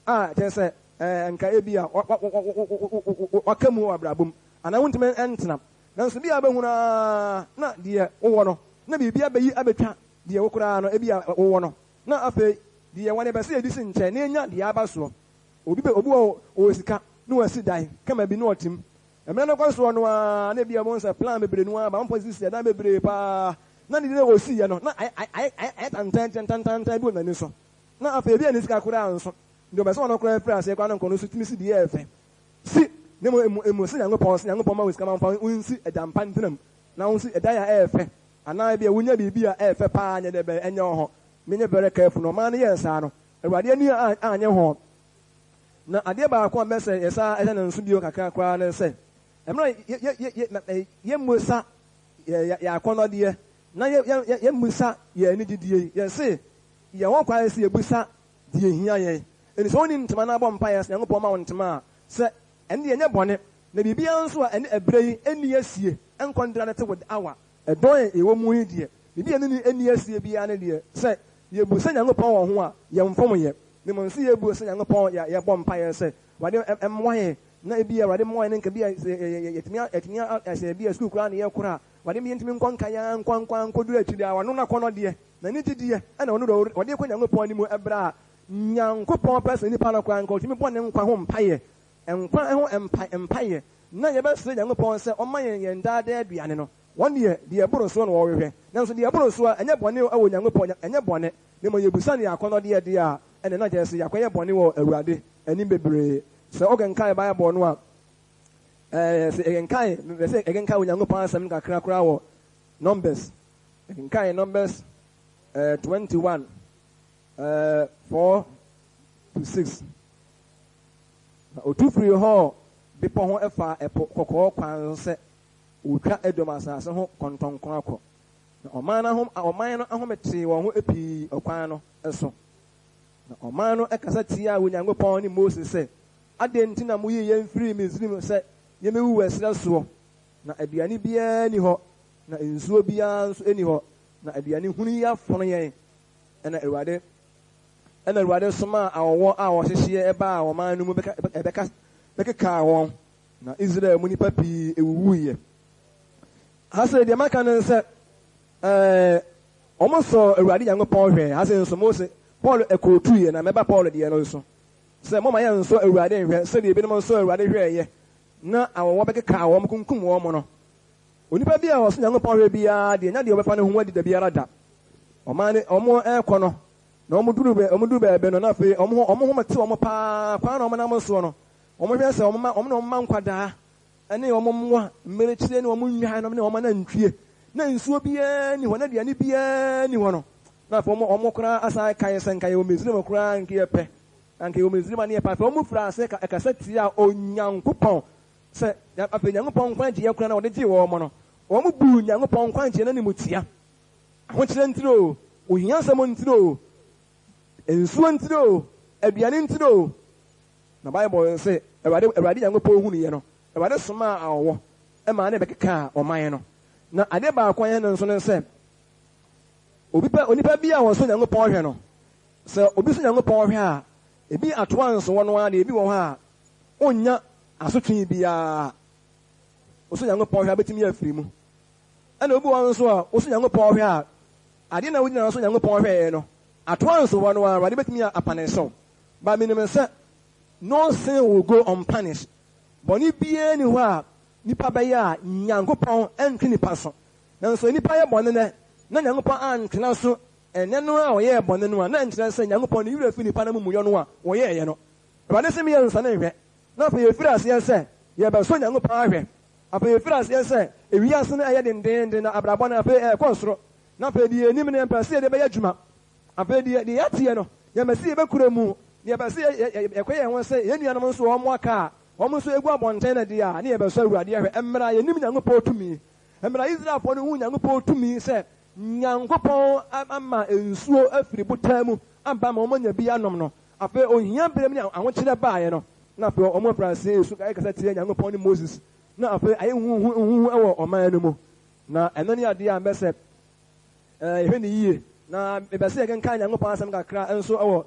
Speaker 1: a kyerɛ sɛ nka ebia waka mu wɔ abrabɔ mu anaa wontumi ntena. Nanso bi a wobɛhunu ara na deɛ wowɔ no, na biribi abɛyi abɛtwa deɛ wo koraa no ebia wowɔ no, na afei deɛ yɛwɔ no yɛpɛ sɛ yɛde si nkyɛn na yɛnya deɛ aba soɔ. Obi bɛ, obi wɔ hɔ ɔwɔ sika na wasi dan kama bi na ɔte mu. Mmerɛ no kɔ soɔ no ara na ebia wobɛhu sɛ plan bebree no ara ba, wɔn sisi ɛdan bebree pa ara na ne deɛ ɔsiiɛ no na ayɛ ayɛ ayɛ ayɛ tantantan tantantan bi wɔ n'ani so. Na afei ebia ne sika koraa nso, deɛ ɔpɛ sɛ ɔno koraa firi aseɛ koraa no nka ɔno nso tumi si deɛ ɛyɛ fɛ. Si, na mmom emu emu sɛ Nyankopɔn, sɛ Nyankopɔn ma wo sika ma wo mfa nsi ɛdan pa ntena mu, na wo nso ɛdan a ɛyɛ fɛ, anaa ebia wonya biribi a ɛyɛ fɛ paa nyɛ dɛ bɛn ɛnyɛ wo hɔ. Menyɛ very careful na ɔmaa no yɛɛ saa no, Awurade ani anyɛ ho. Na adeɛ baako a mɛsɛ yɛsa ɛhyɛ no nso bio kakra koraa ne sɛ, mmerɛ yɛ yɛ yɛ yɛ yɛmmusa yɛ yɛ akɔnnɔdeɛ na yɛ yɛ yɛmmusa yɛn anigyedie yi, yɛse yɛwɔ kwan sɛ yɛbusa deɛ ɛhia yɛn. Enti sɛ wonni ntoma na abɔ mpaeɛ sɛ Nyankopɔn ma wo ntoma a, sɛ ɛno deɛ ɛnyɛ bɔne, na biribiara nso a ɛne ɛberɛ yi nni asie nkɔ ndra no te with hour ɛdɔn a yɛwɔ mu yi deɛ, biribi a ɛne no nni asie biara no deɛ, sɛ yɛbu sɛ Nyankopɔn wɔ ho a, yɛmfom yɛ. Na mmom sɛ yɛbu sɛ Nyankopɔn yɛ yɛbɔ mpaeɛ sɛ Awurade mmoa yɛn, na ebia Awurade mmoa yɛn na nka ebia sɛ yɛtumi yɛtumi sɛ ebia sukuu koraa na yɛkɔ a, Awurade mma yɛntumi nkɔ nka yɛn ara nkɔ nkɔ nkɔduru akyiri a, ɔno n'akɔnnɔ deɛ, N'anigyediɛ na ɔno deɛ ɔde kɔ Nyankopɔn anim ɛberɛ a Nyankopɔn pɛ sɛ nipa no koraa nka ɔtumi bɔ ne nkwa ho mpaeɛ, nkwa ho mpa mpaeɛ, na yɛbɛsrɛ Nyankopɔn sɛ ɔmma yɛn yɛn daa daa aduane no. Wɔn deɛ, deɛ ɛboro soɔ na wɔhwehwɛ. Nanso deɛ ɛboro soɔ, ɛnyɛ bɔne wɔ Nyankopɔn, ɛnyɛ bɔne, na mmom yɛbisa no yɛn akɔnnɔdeɛ deɛ a, ɛnneɛ na kyerɛ sɛ yɛakɔyɛ bɔne wɔ Awurade anim bebree. Sɛ wokenkan Bible no a, ɛɛ, sɛ yɛkenkan, mepɛ sɛ yɛkenkan Onyankopɔn asɛm no kakra koraa wɔ Numbers. Yɛkenkan Numbers 21, 4 to 6. Na otu firii Hor bepɔ ho faa Ɛpo Kɔkɔɔ kwan so sɛ ɔretwa Edom asase ho kɔntɔnkrɔn akɔ. Na ɔman no ahom ɔman no ahome tee wɔn ho pii ɔkwan no so. Na ɔman no kasa tiaa Onyankopɔn ne Mose sɛ, Adɛn nti na moyii yɛn firii Misraim sɛ yɛmmɛwuwu ɛserɛ soɔ? Na aduane biara nni hɔ, na nsuo biara nso nni hɔ, na aduane hunu yi afono yɛn. Ɛnna Awurade Ɛnna Awurade somaa awɔwɔ a wɔhyehyeɛ baa ɔman no mu bɛka bɛka bɛkekaa wɔn, na Israel mu nnipa pii wuwuiɛ. Ha sei deɛ maka ne sɛ, ɛɛ, wɔsɔɔ Awurade Nyankopɔn hwɛɛ. Ha sei nso Mose, Paul kootuiɛ, na mɛba Paul deɛ no nso, sɛ momma yɛnsɔ Awurade nhwɛ sɛdeɛ ebinom sɔɔ Awurade hwɛeɛ, na awɔwɔ bɛkekaa wɔn kunkum wɔn no. Onipa bi a ɔsɔ Nyankopɔn hwɛ biara deɛ, nya deɛ ɔbɛfa ne ho adi da biara da. Ɔman no, wɔn rekɔ no, na wɔn duru bɛ, wɔn duru baabi no, na afei wɔn ho, wɔn ho te wɔn paa, kwan na wɔn nam soɔ no, wɔn hwɛ sɛ wɔn mma, wɔn ne wɔn mma nkwadaa, ne wɔn mmoa, mmirekyire ne wɔn nnwan nom ne wɔn anantwie, na nsuo biara nni hɔ, na aduane biara nni hɔ no, na afei wɔn, wɔn koraa asan kae sɛ nka yɛwɔ Misraim koraa nka yɛpɛ, anka yɛwɔ Misraim a ne yɛpɛ. Afei wɔn firi ase ka, kasa tiaa Onyankopɔn. Sɛ, na afei Nyankopɔn nkwagyeɛ koraa na wɔde gyee wɔn no, wɔn buu Nyankopɔn nkwagyeɛ no animtia. Ahokyerɛ ntiri oo, ohia asɛm ntiri oo, nsuo ntiri oo, aduane ntiri oo. Na Bible se, Awurade, Awurade Nyankopɔn hunuiɛ no, Awurade somaa awɔwɔ maa no bɛkekaa ɔman no. Na adeɛ baako a ɛyɛ no nso ne sɛ, obi pɛ, onipa bi a ɔsɔ Nyankopɔn hwɛ no, sɛ obi sɔ Nyankopɔn hwɛ a, ebi atoa nso wɔ no ara deɛ, ebi wɔ hɔ a, onnya asotwe biara. Wosɔ Nyankopɔn hwɛ a, wobɛtumi afiri mu. Ɛna obi wɔ hɔ nso a, wosɔ Nyankopɔn hwɛ a, adeɛ na wogyina so Nyankopɔn hwɛeɛ no, atoa nso hɔ no ara, Awurade bɛtumi apanishe wo. But menim sɛ, no sin will go unpunished. Bɔne biara nni hɔ a nipa bɛyɛ a Nyankopɔn ntwe nipa so. Nanso nipa yɛ bɔne nɛ, na Nyankopɔn antwe n'aso ɛnnɛ no a ɔyɛɛ bɔne no a, na ɛnkyerɛ sɛ Nyankopɔn ne werɛ afi nipa no amumuyɔ no a wɔyɛeɛ no. Awurade se meyɛ nsɔne nhwɛ. Na afei yɛfiri aseɛ sɛ yɛrebɛsɔ Nyankopɔn ahwɛ. Afei yɛfiri aseɛ sɛ ewiase no ɛyɛ dendeenden na abrabɔ no afei ɛrekɔ soro. Na afei deɛ yɛnim no yɛmpɛ sɛ yɛde bɛyɛ adwuma. Afei deɛ deɛ yɛateɛ no yɛmpɛ sɛ yɛbɛkura mu. Na yɛpɛ sɛ yɛ yɛ yɛkɔyɛ yɛn ho sɛ yɛn nuanom nso wɔn aka a wɔn nso egu abɔnten no deɛ a ne yɛbɛsɔ Awurade ahwɛ. Mmerɛ a yɛnim Nyankopɔn tumi. Mmerɛ a Israelfoɔ no huu Nyankopɔn tumi sɛ Nyankopɔn ama nsuo afiri botan mu aba ma wɔanya bi anom no, afei ohia berɛ mu ne ahokyerɛ baeɛ no, na afei wɔn afiri aseɛ resu rekasa tia Nyankopɔn ne Moses, na afei ayɛ huhuhu huhuhu wɔ ɔman no mu. Na ɛno ne adeɛ a mɛsɛ yɛhwɛ no yie. Na mepɛ sɛ yɛkenkan Nyankopɔn asɛm kakra nso wɔ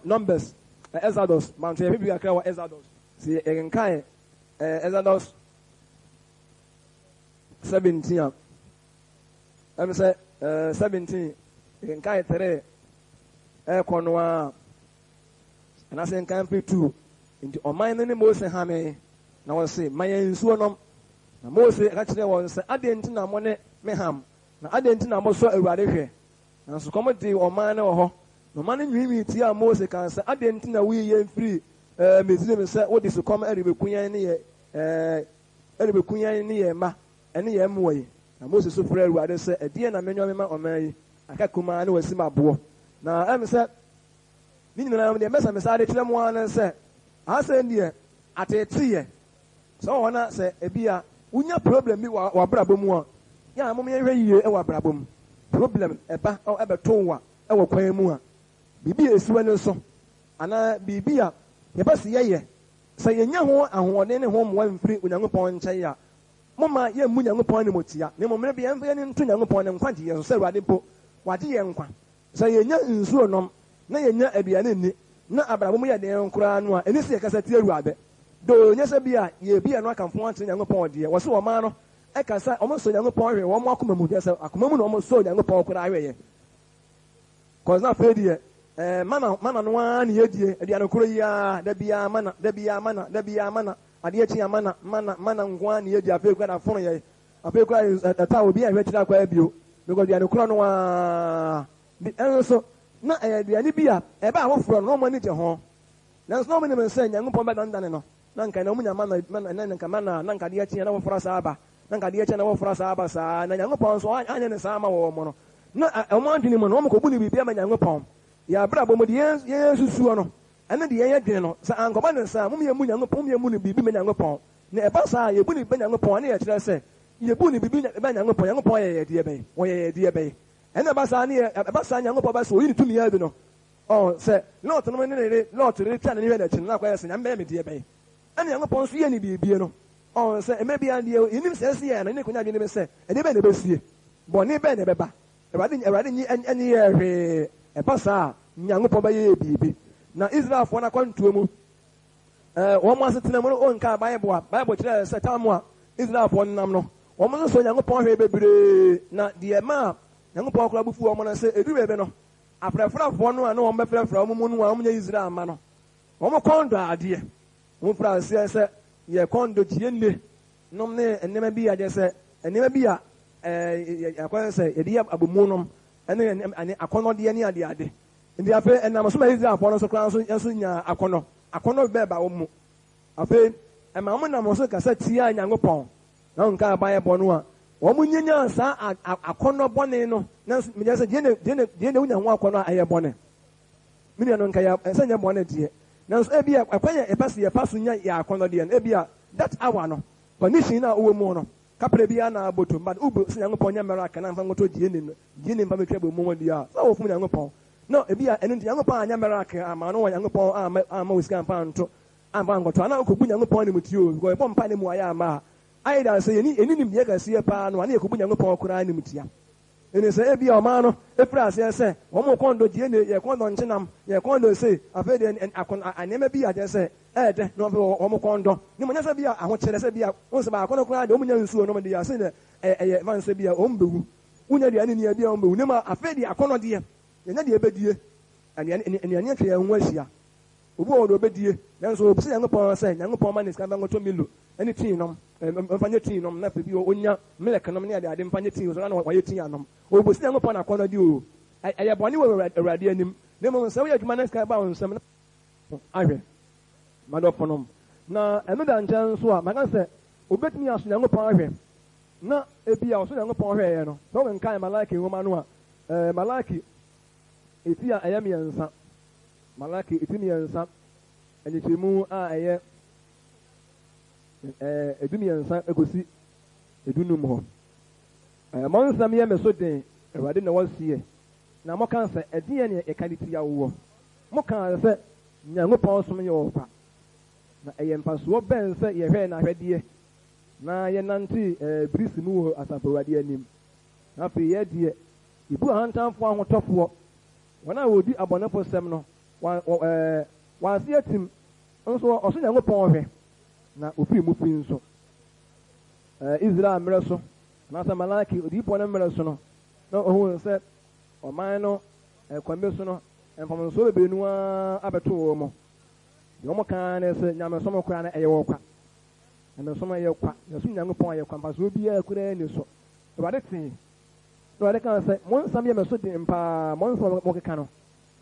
Speaker 1: Numbers, Exodus, manto yɛhwɛ bi kakra wɔ Exodus. Sɛ yɛkenkan Exodus 17 a, ɛm sɛ 17 yɛkenkan 3 ɛrekɔ no a, anaasɛ yɛnkan firi 2. Nti ɔman no ne Mose hamee, na wɔse, Ma yɛn nsuo nom. Na Mose ka kyerɛɛ wɔn sɛ, Adɛn nti na mo ne me ham, na adɛn nti na mosɔ Awurade hwɛ? Nanso kɔm dee ɔman no wɔ hɔ, na ɔman no nwiinwii tiaa Mose kaa sɛ, Adɛn nti na wuyii yɛn firii Misraim sɛ wode sukɔm rebeku yɛn ne yɛn rebeku yɛn ne yɛn mma ne yɛn mmoa yi? Na Mose su frɛɛ Awurade sɛ, Ɛdeɛn na menyɔ mema ɔman yi? Aka kumaa na wɔasi me aboɔ. Na ɛm sɛ ne nyinaa mu deɛ mɛsɛ mesan de kyerɛ mo ara ne sɛ, asɛm deɛ ateeteeɛ Sɛ ɔwɔ hɔ na sɛ ebia wonya problem bi wɔ w'abrabɔ mu a, yɛ a mom yɛnhwɛ yie wɔ abrabɔ mu. Problem ɛba ɛbɛto wo a ɛwɔ kwan mu a, biribi a ɛsi w'ani so anaa biribi a yɛpɛ sɛ yɛyɛ, sɛ yɛnnya ho ahoɔden ne ho mmoa mfiri Onyankopɔn nkyɛn a, momma yɛmmu Nyankopɔn animtia, na mmom mmerɛ biara yɛmfa yɛn ani nto Nyankopɔn ne nkwagyeɛ so sɛ Awurade mpo wagye yɛn nkwa. Sɛ yennya nsuo nnom, na yennya aduane nni, na abrabɔ mu yɛ den koraa no a, ɛnni sɛ yɛkasa tia Awurade. Doo, nyɛ sɛ bi a yɛrebi yɛn ano akamfo akyerɛ Nyankopɔn deɛ, wɔse wɔmaa no kasa, wɔsɔ Nyankopɔn hwɛ wɔn akoma mu, kyerɛ sɛ akoma mu na wɔsɔɔ Nyankopɔn koraa hwɛeɛ. Cause na afei deɛ, eh, mana, mana no ara na yɛdie, aduane koro yi ara, da biara mana, da biara mana, da biara mana, adeɛ kye a mana, mana, mana nko ara na yɛdi, afei koraa na afono yɛn. Afei koraa ɛtɔ a obi anhwɛ akyiri akɔ bio because aduane korɔ no ara bi nso na ɛyɛ aduane bi a ɛbɛ afoforɔ no na wɔn ani gye ho nanso na wɔn nim sɛ Nyankopɔn bɛdandane no na nka na wɔn nya mana mana na nka mana na nka adeɛ kyeɛ na wɔfora saa aba na nka adeɛ kyeɛ na wɔfora saa aba saa na Nyankopɔn nso anyɛ ne saa ama wɔn no na wɔn adwene mu no wɔn kɔbu ne biribi ama Nyankopɔn yɛ abrabɔ mu deɛ yɛn susuo no ɛne deɛ yɛn dwene no sɛ ankɔba ne saa mom yɛn mu Nyankopɔn mom yɛn mu no biribi ma Nyankopɔn Na ɛba saa a, yebu no bɛ Nyankopɔn a, na yɛkyerɛ sɛ yebu no biribi bɛ Nyankopɔn. Nyankopɔn yɛ yɛn deɛ bɛn? Ɔyɛ yɛn deɛ bɛn? Ɛna ɛba saa ne yɛ, ɛba saa Nyankopɔn bɛ sɛ oyi ne tumi adi no. Ɔn, sɛ Lot nom ne ne yere, Lot yere twa n'ani hwɛ n'akyi no, na akɔyɛ sɛ Nyame bɛyɛ me deɛ bɛn? Ɛna Nyankopɔn nso yɛ ne biribi no. Ɔn, sɛ mmerɛ biara deɛ yenim sɛ ɛsi yɛn no, yɛne konya adwene bi sɛ, ɛdeɛ bɛn na ɛbɛsie? Bɔne bɛn na ɛbɛba? Awurade, Awurade nyi, ɛnye yɛn hwee. Ɛba saa a, Nyankopɔn bɛyɛ yɛn biribi. Na Israelfoɔ no akwantuo mu, Wɔn asetena mu no, wonkaa Bible a Bible kyerɛɛ sɛ tam a Israelfoɔ no nam no, wɔn nso sɔɔ Nyankopɔn hwɛe bebree, na deɛ ɛmaa Nyankopɔn koraa bo fuu wɔn no sɛ, ɛduru baabi no, afrafrafoɔ no a na wɔbɛfrafra wɔn mu no a wɔnyɛ Israel mma no, wɔn kɔn dɔ adeɛ. Wɔfirii aseɛ sɛ yɛ kɔn dɔ gyeene nom ne nneɛma bi a kyerɛ sɛ nneɛma bi a ɛɛ sɛ yɛde yɛ abomu nom ne akɔnnɔdeɛ ne adeade. Enti afei ɛnam so ma Israelfoɔ no nso koraa nso nso nyaa akɔnnɔ. Akɔnnɔ bɛba wɔn mu. Afei ɛma wɔn nam so kasa tiaa Nyankopɔn. Na wɔn nkaa Bible no a, wɔn nyinyaa saa akɔnnɔ bɔne no. Nanso mekyerɛ sɛ deɛ na deɛ na deɛ na wonya ho akɔnnɔ a ɛyɛ bɔne. Me nua no nka yɛ ɛsɛ nyɛ bɔne deɛ. Nanso ebi a ɛkwan yɛ yɛpɛ sɛ yɛfa so nya yɛ akɔnnɔ deɛ no ebi a that hour no condition no a wowɔ mu no kapra biara na abotom but wobu sɛ Nyankopɔn nyɛ miracle na mfa nkɔtɔ gyeene no gyeene mfa metwa bɔ mu wɔ deɛ a sɛ wofom Nyankopɔn. Na ebia ɛno nti Nyankopɔn anyɛ miracle amma no wɔ Nyankopɔn amma amma wo sika amfa anto amfa ankɔtɔ anaa wokɔbu Nyankopɔn animtia o because yɛbɔ mpae na mmuaeɛ amma a ayɛ da sɛ yɛni yɛni nimdeɛ kɛseɛ paa no a na yɛkɔbu Nyankopɔn koraa animtia. Ɛne sɛ ebia ɔman no ɛfiri aseɛ sɛ wɔn kɔn dɔ gyeene, yɛ kɔn dɔ nkyenam, yɛ kɔn dɔ sei, afei deɛ ɛn akɔn a nneɛma bi a kyerɛ sɛ ɛyɛ dɛ na wɔn wɔn kɔn dɔ. Ne mu nyɛ sɛ bia ahokyerɛ sɛ bia wɔn sɛ baako no koraa deɛ wɔn nya nsuo nom deɛ ase deɛ ɛyɛ ɛyɛ ɛfa nsɛ bia wɔn bɛwu. Wonya aduane nni a ebia wɔn bɛwu. Ne mu afei deɛ akɔnnɔ deɛ Yɛnyɛ deɛ yɛbɛdie, nnuane, nnuane atwa yɛn ho ahyia. Obi wɔ hɔ deɛ ɔbɛdie, nanso ɔbisa Nyankopɔn sɛ, Nyankopɔn mma ne sika mfa nkɔtɔ Milo ne tii nom, mfa nyɛ tii nom, na afei bi ɔnya milk nom ne adeade mfa nyɛ tii, ɔsɔre a na wayɛ tii anom. Ɔbisa Nyankopɔn n'akɔnnɔdeɛ o. Ɛyɛ bɔne wɔ Awurade anim, na mmom sɛ woyɛ adwuma na sika ba wo nsam na ahwɛ. M'adɔfonom, na ɛno da nkyɛn nso a, maka sɛ obetumi asɔ Nyankopɔn ahwɛ, na ebia ɔsɔ Nyankopɔn hwɛeɛ no, sɛ wokenkan Malaki nwoma no a, Ɛɛ, Malaki eti a ɛyɛ mmiɛnsa, Malaki eti mmiɛnsa, nkyekyɛmu a ɛyɛ ɛɛ edu mmiɛnsa ekosi. 15 hɔ. Mo nsɛm yɛ me so den, Awurade na ɔseɛ, na moka sɛ, Ɛdeɛn na yɛka de tia woɔ? Mokaa sɛ, Nyankopɔn som yɛ ɔkwa, na ɛyɛ mfasoɔ bɛn sɛ yɛhwɛɛ n'ahwɛdeɛ na yɛnantee birisi mu wɔ Asafo Awurade anim? Na afei yɛ deɛ, yɛbu ahantanfoɔ ahotɔfoɔ, wɔn a wɔdi abɔnefosɛm no, wɔn ase atim, nso wɔsɔ Nyankopɔn hwɛ, na wɔfiri mu fi nso. Israel mmerɛ so, anaasɛ Malaki odiyifoɔ no mmerɛ so no, na ɔhuu sɛ ɔman no kwan bi so no, mfomsoɔ bebree no ara abɛto wɔn mu. Deɛ wɔka ara ne sɛ nyamesom koraa no ɛyɛ wɔ kwa. Nyamesom ɛyɛ kwa, yɛsom Nyankopɔn ɛyɛ kwa, mfasoɔ biara koraa nni so. Awurade tee, na Awurade kaa sɛ, Mo nsɛm yɛ me so den paa, mo nsɛm a mokeka no,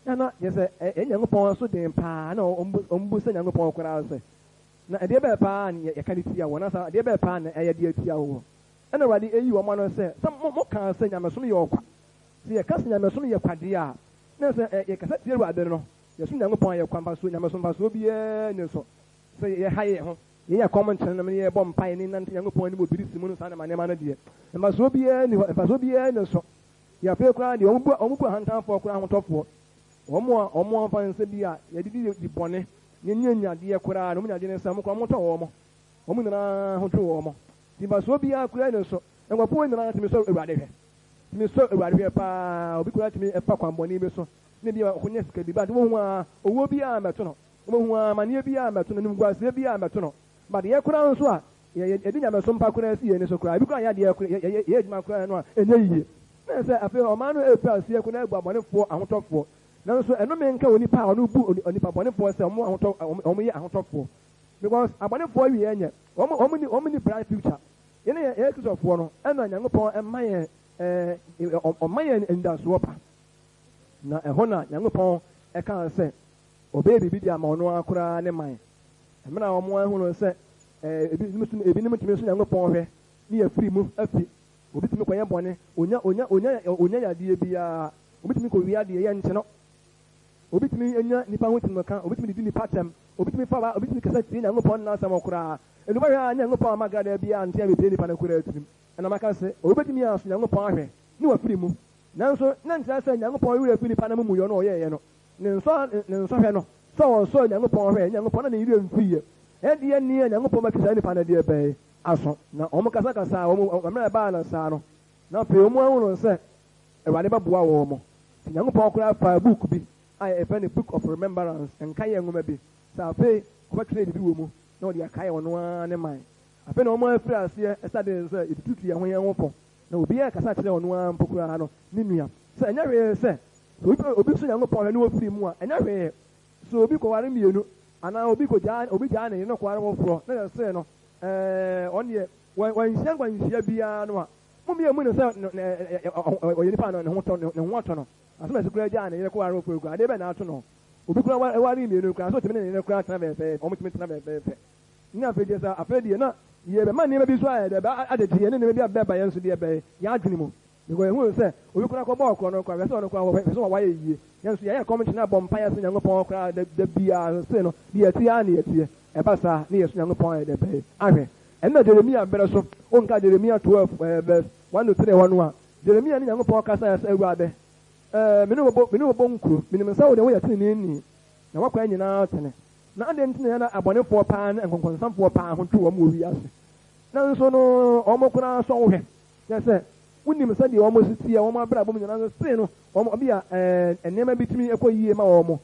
Speaker 1: na na kyerɛ sɛ ɛyɛ Nyankopɔn so den paa, na wɔmmu sɛ Nyankopɔn koraa sɛ. Na ɛdeɛ bɛɛ paa na yɛka de tia wo, anaasɛ adeɛ bɛɛ paa na ɛyɛ de atia woɔ? Ɛnna Awurade ayi wɔn ano sɛ, Sɛ mokaa sɛ nyamesom yɛ ɔkwa, sɛ yɛka sɛ nyamesom yɛ kwa deɛ a, na sɛ yɛkasa tia Awurade no, yɛsom Nyankopɔn a, yɛ kwa mfasoɔ, nyamesom mfasoɔ biara nni so. Sɛ yɛha yɛn ho, yɛyɛ akɔm nkyene nom, na yɛbɔ mpaeɛ ne nante Nyankopɔn anim wɔ birisi mu no saa nneɛma nneɛma no deɛ, mfasoɔ biara nni hɔ, mfasoɔ biara nni so. Yɛ afei koraa deɛ, wɔbu, wɔbu ahantanfoɔ koraa ahotɔfoɔ, wɔn a wɔn amfa nsa bi a yɛde di di bɔne, ne ne anyadeɛ koraa no, wɔn nya adwene sɛ wɔn koraa wɔtɔ wɔn, wɔn nyinaa ho twe wɔn. Nti mfasoɔ biara koraa nni so. Nkurɔfoɔ nyinaa tumi sɔ Awurade hwɛ, tumi sɔ Awurade hwɛ paa, obi koraa tumi fa kwanbɔne bi so, na ebia ɔkɔnya sika bi, but wohu ara, owuo biara mmɛto no. Wɔhu amaneɛ biara mmɛto no, animguaseɛ biara mmɛto no. But yɛ koraa nso a, yɛ yɛde nyamesom pa koraa si yɛn ani so koraa, ebi koraa nyɛ adeɛ koraa, yɛ yɛyɛ adwuma koraa no a, ɛnyɛ yie. Na ɛsɛ sɛ afei ɔman no refiri aseɛ koraa abu abɔnefoɔ ahotɔfoɔ. Nanso ɛnome nka onipa a ɔno bu onipa bɔnefoɔ sɛ wɔn ahotɔ wɔn yɛ ahotɔfoɔ. Because abɔnefoɔ awieɛ nyɛ, wɔn wɔn nni wɔn nni bright future. Yɛn a yɛyɛ Kristofoɔ no, ɛna Nyankopɔn ɛma yɛn ɛɛ ɔma yɛn anidasoɔ pa. Na ɛhɔ na Nyankopɔn ɛkaa sɛ Ɔbɛyɛ biribi de ama ɔno ara koraa ne man. Mmerɛ a wɔn ahunu sɛ ebinom so ebinom tumi so Nyankopɔn hwɛ ne yɛfiri mu afi. Obi tumi kɔyɛ bɔne, onya onya onya onya yadeɛ biara, obi tumi kɔwia adeɛ, yɛnkye no. Obi tumi nya nipa ho tirimka, obi tumi didi nipa atɛm, obi tumi fa obi tumi kasa tie Nyankopɔn n'asɛm koraa. Ɛnu bɛhwɛ a Nyankopɔn amma gradaa biara ante abɛpie nipa no koraa tirim. Ɛna maka sɛ obi bɛtumi aso Nyankopɔn ahwɛ ne wafiri mu. Nanso na nkyerɛ sɛ Nyankopɔn werɛ afi nipa no amumuyɔ no ɔyɛeɛ no. Ne nsɔ ne nsɔhwɛ no, sɛ ɔsɔɔ Nyankopɔn hwɛɛ, Nyankopɔn na ne werɛ mfiiɛ. Ɛdeɛ nea Nyankopɔn bɛtwe saa nipa no deɛ bɛn aso? Na wɔn kasakasaa wɔn, mmerɛ a ɛbaa no saa no, na afei wɔn ahunu sɛ Awurade bɛboa wɔn. Nti Nyankopɔn koraa faa book bi a yɛfrɛ no Book of Remembrance, nkaeɛ nwoma bi, sɛ afei ɔbɛtwerɛ biribi wɔ mu na ɔde akae ɔno ara ne man. Afei na wɔn afiri aseɛ ɛsade sɛ yɛtututu yɛn ho yɛn ho fo, na obiara kasa kyerɛ ɔno ara mpo koraa no ne nua, sɛ ɛnyɛ hwee sɛ Sɛ obi sɔ Nyankopɔn hwɛ na ofiri mu a, ɛnyɛ hwee. Sɛ obi kɔware mmienu, anaa obi kogyaa obi gyaa ne yere na ɔkɔware foforɔ na yɛsee no, ɛɛ, ɔno deɛ, wanhyia nkwanhyia biara no a, mommia mmu no sɛ ɔyɛ nipa a ne ho tɔ, ne ho atɔ no. Asɛm a ɛsi koraa gyaa ne yere kɔware foforɔ koraa, adeɛ bɛn na ato no? Obi koraa waree mmienu koraa, sɛ ɔtumi ne ne yere koraa tena fɛfɛɛfɛ, wɔtumi tena fɛfɛɛfɛ. Ne afei deɛ sɛ afei deɛ na yɛbɛma nneɛma bi so ayɛ dɛ, agyegye yɛn ne nneɛma bi abɛba yɛn so deɛ ɛbɛyɛ yɛn adwene mu. Because yɛhuu sɛ obi koraa kɔbɔɔ korɔ no koraa, hwɛ sɛ ɔno koraa hwɛ sɛ wayɛ yie. Yɛn nso yɛayɛ kɔmkyene abɔ mpaeɛ sɛ Nyankopɔn koraa da da biara no sei no, deɛ yɛteɛ ara na yɛteɛ. Ɛba saa ne yɛso Nyankopɔn ayɛ dɛ bɛn ahwɛ. Ɛno na Jeremia berɛ so, wonka Jeremia 12 eh, verse 1 to 3 hɔ no a, Jeremia ne Nyankopɔn kasaeɛ sɛ, Awurade, eh, me ne wo bɔ, me ne wo bɔ nkuro, menim sɛ wo deɛ woyɛ teneneeni, na w'akwan nyinaa tene. Na adɛn nti na yɛn abɔnefoɔ paa ne nkɔnkɔnsafoɔ paa ho twe wɔn wɔ wiase? Nanso no, wɔn koraa sɔ wo hwɛ. Kyerɛ sɛ, wonim sɛdeɛ wɔn si teɛ, wɔn abrabɔ mu nyinaa, nanso sei no, wɔn, ebia ɛɛ, nneɛma bi tumi kɔ yie ma wɔn,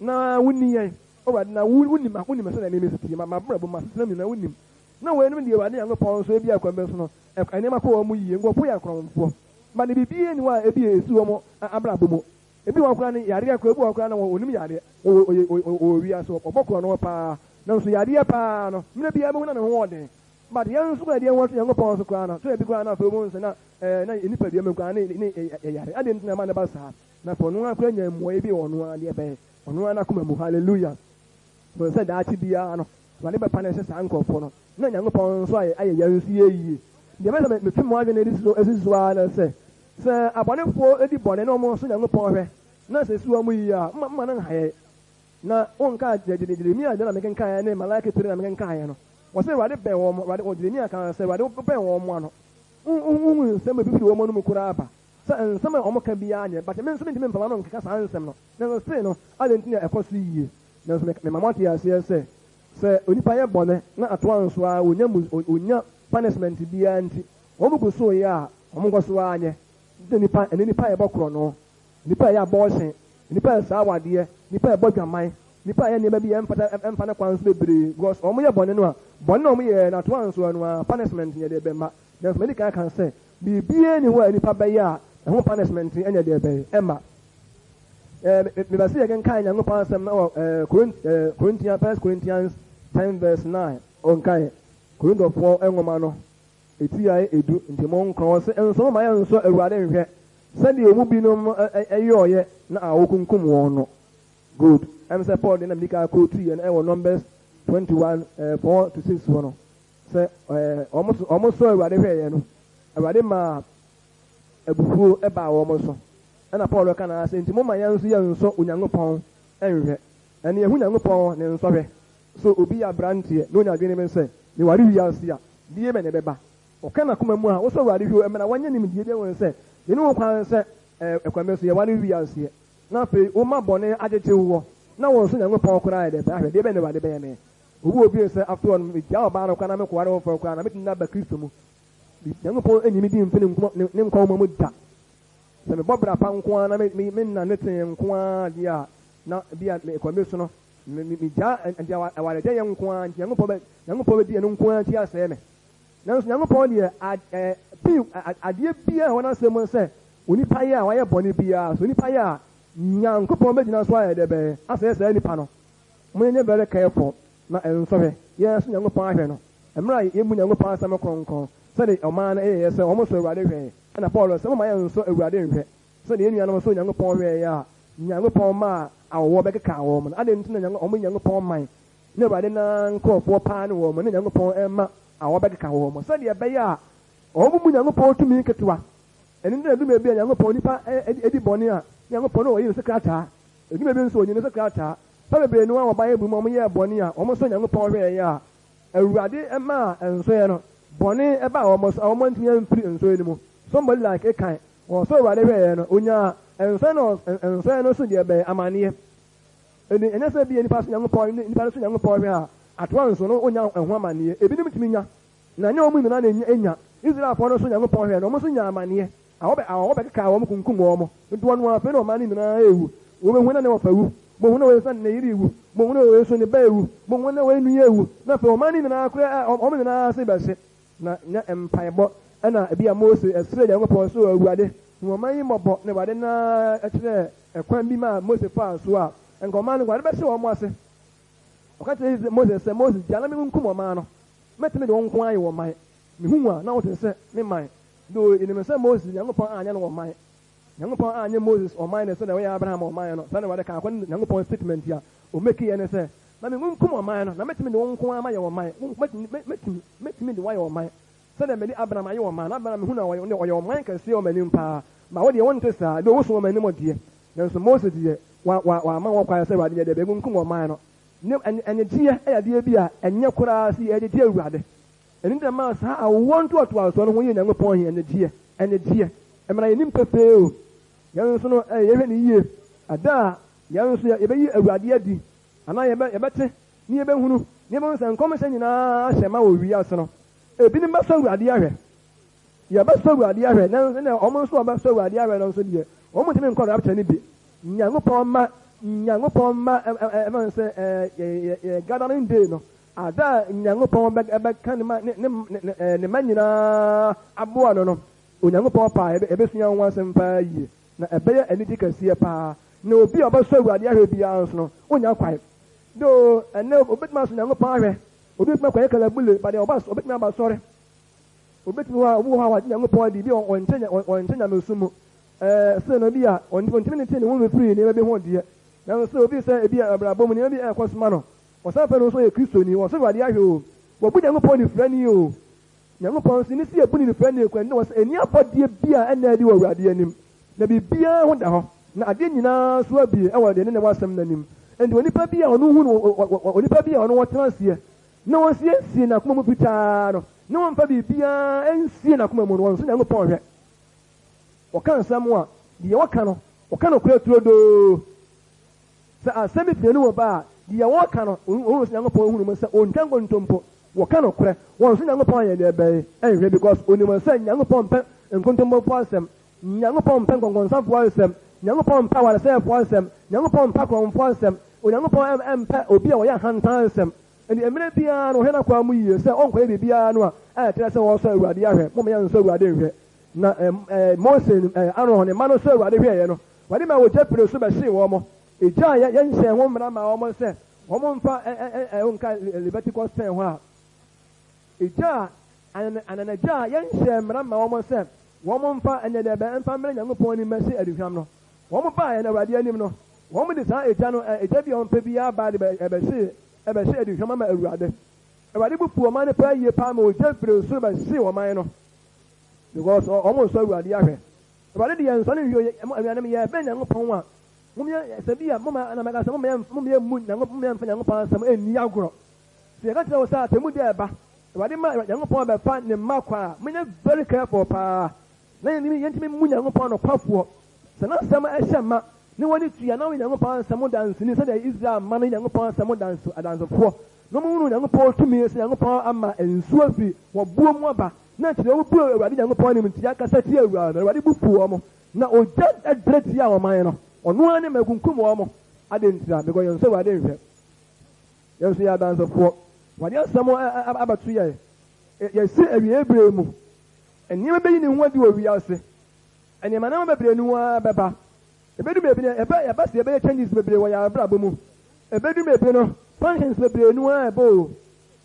Speaker 1: na wonni yɛn. Awurade, na wo, wonim, wonim sɛdeɛ nneɛma si teɛ, m'abrabɔ mu, m'asetena mu nyinaa, wonim. Na weinom deɛ, Awurade Nyankopɔn nso, ebia kwan bi so no, nneɛma kɔ wɔn yie, nkurɔfoɔ yɛ akorɔmfoɔ, but biribiara nni hɔ a ebia ɛsi wɔn abrabɔ mu. Ebi wɔ hɔ koraa no, yareɛ koraa, ebi wɔ hɔ koraa no, wɔnnim yareɛ, wɔwɔ, wɔwɔ wiase, wɔbɔ korɔno paa, nanso yareɛ paa no, mmerɛ biara bɛhu na ne ho wɔ den. But yɛn nso koraa deɛ yɛn ho Nyankopɔn so koraa no, sɛ ebi koraa no afei wobɛhu sɛ na ɛɛ na yɛn nipadua mu koraa ne ne yɛyare. Adɛn nti na ɛma no ba saa? Na afei ɔno ara koraa nya mmuaeɛ bi wɔ ɔno ara deɛ bɛn? Ɔno ara n'akoma mu. Hallelujah. Wɔn sɛ daakye biara no, Awurade bɛpa no ahyɛ saa nkurɔfoɔ no, na Nyankopɔn nso ayɛ ayɛ yɛn nso yɛ yie. Deɛ mɛsɛ me metwe mo adwene de si so asi so ara ne sɛ, sɛ abɔnefoɔ di bɔne na wɔn nso Nyankopɔn hwɛ na sɛ esi wɔn yie a, mma mma no nha yɛn. Na wonkaa Jeremia deɛ na mekenkaeɛ ne Malaki tiri na mekenkaeɛ no. Wɔse Awurade bɛn wɔn, Awurade, Jeremia kaa sɛ Awurade wobɛn wɔn ano. Wonhu nsɛm a ebi firi wɔn anom koraa ba sɛ nsɛm a wɔka biara nyɛ, but me nso mintumi mfa m'ano nkeka saa nsɛm no. Nanso sei no, adɛn nti na ɛkɔ so yiye? Nanso mema moate aseɛ sɛ, sɛ onipa yɛ bɔne na atoa nso ara ɔnya mu ɔnya punishment biara nti, wɔn gu so yɛ a, wɔn nkɔ so ara nyɛ. Nti na nipa, ɛnɛ nipa yɛbɔ korɔno, nipa yɛ abortion, nipa yɛ saa awadeɛ, nipa yɛbɔ dwaman, nipa yɛ nneɛma bi a ɛmfata ɛmfa ne kwan so bebree because wɔn yɛ bɔne no a, bɔne na wɔn yɛɛ no atoa nso ɛno ara punishment yɛ deɛ ɛbɛma. Nanso madi kan aka sɛ, biribiara nni hɔ a nipa bɛyɛ a ɛho punishment nyɛ deɛ ɛbɛn ɛmma. Ɛɛ mebɛ sɛ yɛkenkan Nyankopɔn asɛm wɔ ɛɛ Korint ɛɛ Korintian First Corinthians 10 verse 9. Ɔnkan Korintofoɔ nwoma no eti a edu nti mo nkron ɔse nso moma yɛnsɔ Awurade nhwɛ sɛdeɛ ɔmu binom yɔɔyɛ na a wɔkunkum wɔn no. Good. Ɛm sɛ Paul deɛ na medi kan quote yɛ no ɛwɔ Numbers 21 4 to 6 hɔ no. Sɛ wɔn sɔɔ Awurade hwɛeɛ no, Awurade maa abufuo baa wɔn so. Ɛna Paul reka no ara sɛ, Enti momma yɛn nso yɛnsɔ Onyankopɔn nhwɛ. Ɛnna yɛhu Nyankopɔn ne nsɔhwɛ. So obi yɛ aberanteɛ na ɔnya adwene bi sɛ, Meware wiase a, deɛ bɛn na ɛbɛba? Ɔka n'akoma mu a, wosɔ Awurade hwɛ o, ɛmmra wanya nimdeɛ bi ahunu sɛ, yɛnni ho kwan sɛ ɛkwan bi so yɛware wiaseɛ, na afei woma bɔne agyegye woɔ, na wonsɔ Nyankopɔn koraa yɛ dɛ bɛn ahwɛ, deɛ bɛn na Awurade bɛyɛ me? Obi wɔ bio sɛ, Afei ɔno, megyaa ɔbaa no koraa na mekɔware foforɔ koraa na mɛtumi de aba Kristo mu. Nyankopɔn nyi me din mfi ne nkwa nwoma mu da. Sɛ mebɔ bra pa nko ara na me nna tee nko ara deɛ a, na bi a mekɔ me so no, megyaa nti awaregyaeɛ nko ara nti Nyankopɔn bɛdi ɛno nko ara akyi asɛe me. Nanso Nyankopɔn deɛ, adeɛ biara a ɛwɔ n'asɛm mu sɛ onipa yɛ a wayɛ bɔne biara, sɛ onipa yɛ a, Nyankopɔn bɛgyina so ayɛ dɛ bɛn asɛe saa nipa no. Monyɛ very careful na nsɔhwɛ yɛn so Nyankopɔn ahwɛ no mmerɛ a yɛmmu Nyankopɔn asɛm kronkron sɛdeɛ ɔman no yɛeɛ sɛ wɔn sɔ Awurade hwɛeɛ. Ɛna Paul sɛ momma yɛnsɔ Awurade nhwɛ sɛdeɛ yɛn nuanom sɔɔ Nyankopɔn hwɛeɛ a Nyankopɔn maa awɔwɔ bɛkekaa wɔn no. Adɛn nti na wɔn Nyankopɔn man ne Awurade no ara nkorɔfoɔ paa ne wɔn ne Nyankopɔn mma awɔ bɛkeka wɔn sɛdeɛ ɛbɛyɛ a wɔn mmu Nyankopɔn tumi nketewa. Ɛno nti na ɛdu baabi a Nyankopɔn nipa di bɔne a Nyankopɔn na ɔyi no so krataa. Ɛdu baabi nso ɔnyi no so krataa. Nnipa bebree no ara wɔ Bible mu a wɔyɛɛ bɔne a wɔsɔɔ Nyankopɔn hwɛeɛ a Awurade maa nsɔeɛ no, bɔne baa wɔn so a wɔantumi amfiri nsɔeɛ no mu. Somebody like Akan, ɔsɔɔ Awurade hwɛeɛ no, ɔnyaa nsɔeɛ no nsɔeɛ no so deɛ bɛn? Amaneɛ. Enti ɛnyɛ sɛ ebia nnipa sɔ Nyankopɔn, nnipa no sɔ Nyankopɔn hwɛ a, atoa nso no wɔnya ɛho amaneɛ. Ebinom tumi nya, na ɛnyɛ wɔn nyinaa na ɛnya. Israelfoɔ no sɔ Nyankopɔn hwɛɛ no, wɔn nso nyaa amaneɛ. Awɔ bɛkekaa wɔn kunkum wɔn. Dodoɔ no ara, afei na ɔman no nyinaa rewu. Wɔbɛhu na ne wɔfa awu. Wɔbɛhu na wei nso ne yere rewu. Wɔbɛhu na wei nso ne ba rewu. Wɔbɛhu na wei nua rewu. Na afei ɔman no nyinaa koraa, wɔn nyinaa ase bɛhye. Na nyɛ mpaebɔ na ebia Mose srɛɛ Nyankopɔn sɛ, Awurade, hu ɔman yi mmɔbɔ. Na Awurade no ara kyerɛɛ ɛkwan bi maa Mose faa so a, anka ɔman no, Awurade bɛhye wɔn ase. Ɔka kyerɛɛ Mose sɛ, Mose, gyaa na menkunkum ɔman no. Mɛtumi de wo nko ara ayɛ wɔn man. Mehu wo a, na wote sɛ me man. Though yenim sɛ Moses Nyankopɔn anyɛ no ɔman. Nyankopɔn anyɛ Moses ɔman ne sɛdeɛ ɔyɛɛ Abraham ɔman no. Saa na Awurade kaa kɔ ne Nyankopɔn statement a ɔmakeeɛ ne sɛ, Na me nkum ɔman no, na mɛtumi de wo nko ara mayɛ ɔman. Mɛtumi, mɛtumi, mɛtumi de wo ayɛ ɔman. Sɛdeɛ mede Abraham ayɛ ɔman no. Abraham mehu no a, ɔyɛ, ɔyɛ ɔman kɛseɛ wɔ m'anim paa. But wo deɛ wonte saa, though woso wɔ m'anim deɛ. Nanso Mose deɛ, wa, wa, wamma ho kwan sɛ Awurade nyɛ deɛ bɛnkum ɔman no. Ne, anigyeɛ yɛ adeɛ bi a ɛnyɛ koraa sɛ yɛgyegye Awurade. Ɛno nti na ɛmaa saa awoɔ ntoatoasoɔ no ho yɛɛ Nyankopɔn he anigyeɛ, anigyeɛ. Ɛmana yɛnim pefee o, yɛn nso no yɛhwɛ no yie, ɛda a yɛn nso yɛbɛyi Awurade adi, anaa yɛbɛ, yɛbɛte, ne yɛbɛhunu, ne yɛbɛhu sɛ nkɔmhyɛ nyinaa ahyɛ ma wɔ wiase no, ebinom bɛsɔ Awurade ahwɛ. Yɛbɛsɔ Awurade ahwɛ, nanso na wɔn nso a wɔbɛsɔ Awurade ahwɛ no nso deɛ, wɔn ntumi nkɔ rapture no bi. Nyankopɔn mma, Nyankopɔn mma, ɛ, ɛ, ɛfɛ no sɛ, ɛ, yɛ, yɛ, gathering day no, Ada a Nyankopɔn bɛka ne ne ne mma nyinaa aboa ano no, Onyankopɔn pɛ a yɛbɛsua ho asɛm paa yie, na ɛbɛyɛ anigye kɛseɛ paa. Na obi a ɔbɛsɔ Awurade ahwɛ biara nso no, ɔnnya kwan. Though ɛnnɛ obɛtumi asɔ Nyankopɔn ahwɛ, obi bɛtumi akɔyɛ kalabule, but deɛ ɔba, ɔbɛtumi aba asɔre. Obɛtumi hɔ a, obi wɔ hɔ a wagye Nyankopɔn adi, bi a ɔnkyɛ, ɔnkyɛ nyamesom mu. Ɛɛ, sei no, bi a ɔntumi ntee ne ho mfiri nneɛma bi ho deɛ, nanso sɛ obi sɛ ebi a abrabɔ mu nneɛma bi ɛrekɔ so ma no, Ɔsan frɛ no nso ɔyɛ Kristoni. Wɔsɔ Awurade ahwɛ o, wɔbu Nyankopɔn nifirani o. Nyankopɔn nso, ne se yɛbu no nifirani koraa nti na wɔsɛ ɛnni abɔdeɛ bi a ɛnna adi wɔ Awurade anim, na biribiara ho da hɔ, na adeɛ nyinaa nso abue wɔ deɛ ne ne wɔ asɛm no anim. Enti onipa bi a ɔno hu no, onipa bi a ɔno ɔtena aseɛ. na ɔsiesie n'akoma mu fitaa no, na ɔmfa biribiara nsie n'akoma mu no, ɔnsɔ Nyankopɔn nhwɛ. Ɔka nsɛm a, deɛ ɔka no, ɔka nokorɛ turodoo. Sɛ asɛm bi fi n'anom ba a, deɛ ɔka no, ɔhunu sɛ Nyankopɔn hunu mu sɛ ɔntwa nkontompo. Wɔka nokorɛ. Wɔnsɔ Nyankopɔn ayɛ deɛ bɛn nhwɛ because ɔnim sɛ Nyankopɔn mpɛ nkontompofoɔ asɛm. Nyankopɔn mpɛ nkɔnkɔnsafoɔ asɛm. Nyankopɔn mpɛ awaresɛefoɔ asɛm. Nyankopɔn mpɛ akorɔmfoɔ asɛm. Onyankopɔn mpɛ obi a ɔyɛ ahantan asɛm. Enti mmerɛ biara no ɔhwɛ n'akwaa mu yie sɛ ɔnkɔyɛ biribiara no a ɛkyerɛ sɛ ɔresɔ Awurade ahwɛ. Momma yɛnsɔ Awurade nhwɛ. Na Mose ne Aaron ne mma no sɔɔ Awurade hwɛeɛ no, Awurade maa ogya firii soro bɛhyee wɔn. Egya a yɛnhyɛɛ ho mmara maa wɔn sɛ wɔmfa nka Leviticus 10 hɔ a, egya a ananagya a yɛnhyɛɛ mmara maa wɔn sɛ wɔmfa nyɛ dɛ bɛn mfa mmrɛ Nyankopɔn anim mmɛhye aduhwam no, wɔbaeɛ no Awurade anim no, wɔde saa egya no, egya bi a wɔmpɛ biara bae de bɛhyee bɛhyee aduhwam ama Awurade. Awurade bo fuu ɔman no paa yie paa ma ogya firii soro bɛhyee ɔman no. Because wɔn nsɔ Awurade ahwɛ. Awurade de yɛn nsɔ no nhwɛ o, anuanom yɛbɛn Nyankopɔn a, mom yɛ, sɛ bi a, moma, na mɛka sɛ, moma yɛn, moma yɛmmu Nyankopɔn, moma yɛmfa Nyankopɔn asɛm nni agorɔ. Sɛ yɛka kyerɛ wo sɛ atemmu da ɛba, Awurade ma Nyankopɔn bɛfa ne mma kɔ a, monyɛ very careful paa, na yɛntumi, yɛntumi mmu Nyankopɔn nokwafoɔ. Sɛ n'asɛm hyɛ ma, ne wɔne tua, na woyɛ Nyankopɔn asɛm danseni sɛdeɛ Israel mma no yɛ Nyankopɔn asɛm danse, adansefoɔ, na wɔhunu Nyankopɔn tumi sɛ Nyankopɔn ama nsuo afiri wɔ buo mu aba, na akyire yi wɔbuu Awurade Nyankopɔn animtia kasa tiaa Awurade, na Awurade bo fuu wɔn, na ogya dɛre tiaa ɔman no, ɔno ara ne ma ɛkunkum wɔn. Adɛn ntira? Because yɛnsɔ Awurade nhwɛ. Yɛn nso yɛyɛ adansefoɔ. Awurade asɛm abɛto yɛn. Yɛsi awieeɛ berɛ mu. Nneɛma bɛyi ne ho adi wɔ wiase. Nneɛma nneɛma bebree no ara bɛba. Ɛbɛdu baabi no, ɛbɛ yɛbɛ sɛ yɛbɛyɛ changes bebree wɔ yɛn abrabɔ mu. Ɛbɛdu baabi no, functions bebree no ara ɛbɔ o.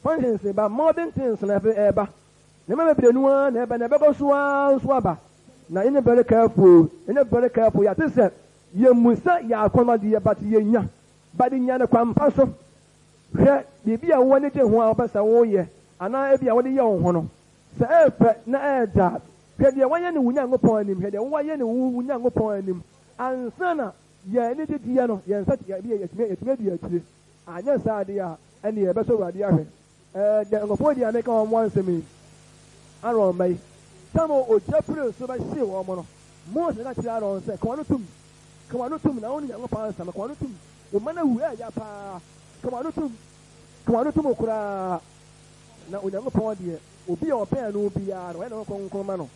Speaker 1: Functions ba, modern things na ɛfɛ ɛba. Nneɛma bebree no ara na ɛba na ɛbɛkɔ so ara nso aba. Na yɛnyɛ very careful o, yɛnyɛ very careful. Yɛate sɛ yɛmmu sɛ yɛn akɔnnɔdeɛ but yɛnya. But nya no kwampa so. Hwɛ biribi a wo ani gye ho a wopɛ sɛ woyɛ anaa ebia wode yɛ wo ho no. Sɛ ɛyɛ fɛ na ɛyɛ dɛ a, hwɛ deɛ woayɛ no wo Nyankopɔn anim, hwɛ deɛ woayɛ no wo Nyankopɔn anim ansa na yɛn anigyegyeɛ no, yɛn nsa, yɛtumi, yɛtumi adi akyire. Anyɛ saa deɛ a, ɛnneɛ yɛbɛsɔ Awurade ahwɛ. Ɛɛ, deɛ nkurɔfoɔ di a meka wɔn ho asɛm yi, Aaron mma yi, tam a ogya firi soro bɛhyee wɔn no, Mose ka kyerɛɛ Aaron sɛ, Ka w'ano tom, ka w'ano tom, na wo ne Nyankopɔn ansɛm, ka w'ano tom, wo mma no awu, ɛyɛ ya paa, ka w'ano tom, ka w'ano tom koraa. Na Onyankopɔn deɛ, obi a ɔbɛn no biara no, ɔyɛ ne ho kronkron ma no.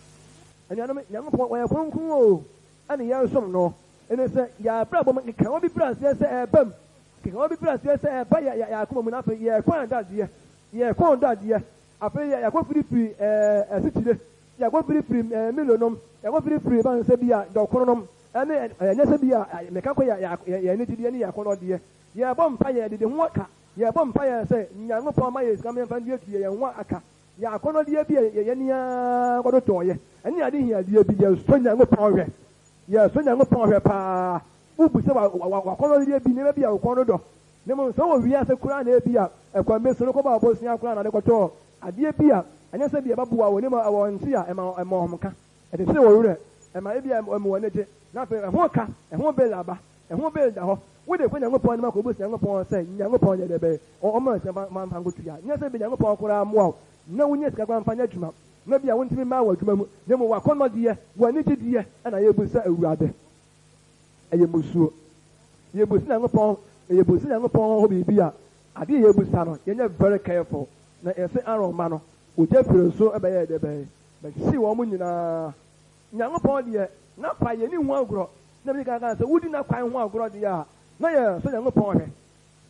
Speaker 1: Anuanom, Nyankopɔn, ɔyɛ kronkron o, ɛne yɛresom no. Ɛne sɛ, yɛn abrabɔ mu nkekaho bi firi aseɛ sɛ ɛreba mu, nkekaho bi firi aseɛ sɛ ɛreba yɛ, yɛ, yɛn akoma mu, na afei yɛrekɔ adadeɛ, yɛrekɔ dadeɛ, afei yɛ, yɛakɔ firifiri ɛɛ, asikyire, yɛakɔ firifiri ɛɛ, milo nom, yɛakɔ firifiri ban sɛ bi a dɔkono nom, ɛne ɛnyɛ sɛ bi a meka kɔ yɛ, yɛ, yɛ, yɛn anigyedeɛ ne yɛn akɔnnɔdeɛ. Yɛrebɔ mpaeɛ, yɛdede ho aka. Yɛrebɔ mpaeɛ sɛ Nyankopɔn mma yɛn sika ma yɛmfa ntuatua yɛn ho aka. Yɛn akɔnnɔdeɛ bi a yɛn ara kɔtotɔeɛ ne ade hiadeɛ bi, yɛsɔ Nyankopɔn hwɛ. Yɛsɔ Nyankopɔn hwɛ paa. Wobisa w'akɔnnɔdeɛ bi, nneɛma bi a wo kɔn dɔ. Na mmom sɛ wowɔ wiase koraa na ebia ɛkwan bi so no kɔbɔɔ bosea koraa na ade kɔtɔɔ adeɛ bi a ɛnyɛ sɛ ebia ɛbɛboa wo na mmom ɛwɔ nte a ɛma ɛma ɔhomka, ɛkyekyere wo werɛ, ɛma ebia ɛma w'ani gye, na afei ɛho ka, ɛho bill aba. Ɛho bill da hɔ. Wode kɔ Nyankopɔn anim akɔbisa Nyankopɔn sɛ, Nyankopɔn yɛ dɛ bɛn? Ɔmma wo sika ma mfa nkɔtua. Nyɛ sɛ ebia Nyankopɔn koraa mmoa wo na wonya sika koraa mfa nyɛ adwuma, na ebia wontumi mmaa w'adwuma mu, na mmom w'akɔnnɔdeɛ, w'anigyedeɛ na yɛrebisa Awurade. Ɛyɛ mmusuo. Yɛrebisa Nyankopɔn, yɛrebisa Nyankopɔn hɔ biribi a, adeɛ a yɛrebisa no, yɛnyɛ very careful. Na yɛse Aaron mma no, ogya firi soro bɛyɛɛ dɛ bɛn? Bɛhyee wɔn nyinaa. Nyankopɔn deɛ, N'akwan yɛnni ho agorɔ. Na medi kan kaa sɛ, wodi N'akwan ho agorɔ deɛ a, na yɛsɔ Nyankopɔn hwɛ.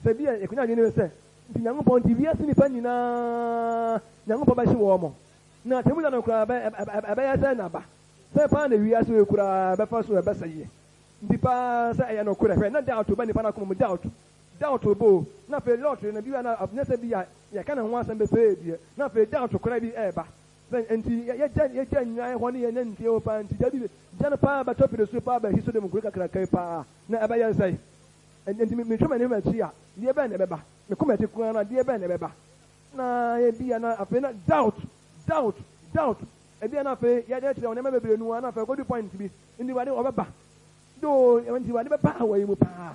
Speaker 1: Sɛ bi a yɛkonya adwene sɛ, nti Nyankopɔn nti wiase nnipa nyinaa Nyankopɔn bɛhye wɔn? Na atemmuda no koraa ɛbɛyɛ sɛn na aba? Sɛn paa na wiase wei koraa bɛfa so ɛbɛsɛeɛ? Nti paa sɛ ɛyɛ nokorɛ? Hwɛ, na doubt ba nnipa no akoma mu, doubt, doubt ba o. Na afei Lot no, bi a na nyɛ sɛ bi a yɛka ne ho asɛm pefee deɛ, na afei doubt koraa bi ɛreba. Sɛ nti yɛgya yɛgya nnwan hɔ ne yɛn nantwie hɔ paa nti dabi gya no paa bɛtɔ pere so paa bɛhye Sodom kuro kakraka yi paa na ɛbɛyɛ nsɛe. Nti metwa m'ani hwɛ m'akyi a deɛ bɛn na ɛbɛba? Mekɔ m'akyi koraa no a deɛ bɛn na ɛbɛba? Na ebia na afei na doubt doubt doubt ebia na afei yɛkyerɛkyerɛ wɔn nneɛma bebree no a na afei ɛkɔdu point bi nti Awurade ɔbɛba do nti Awurade bɛba wɔ yi mu paa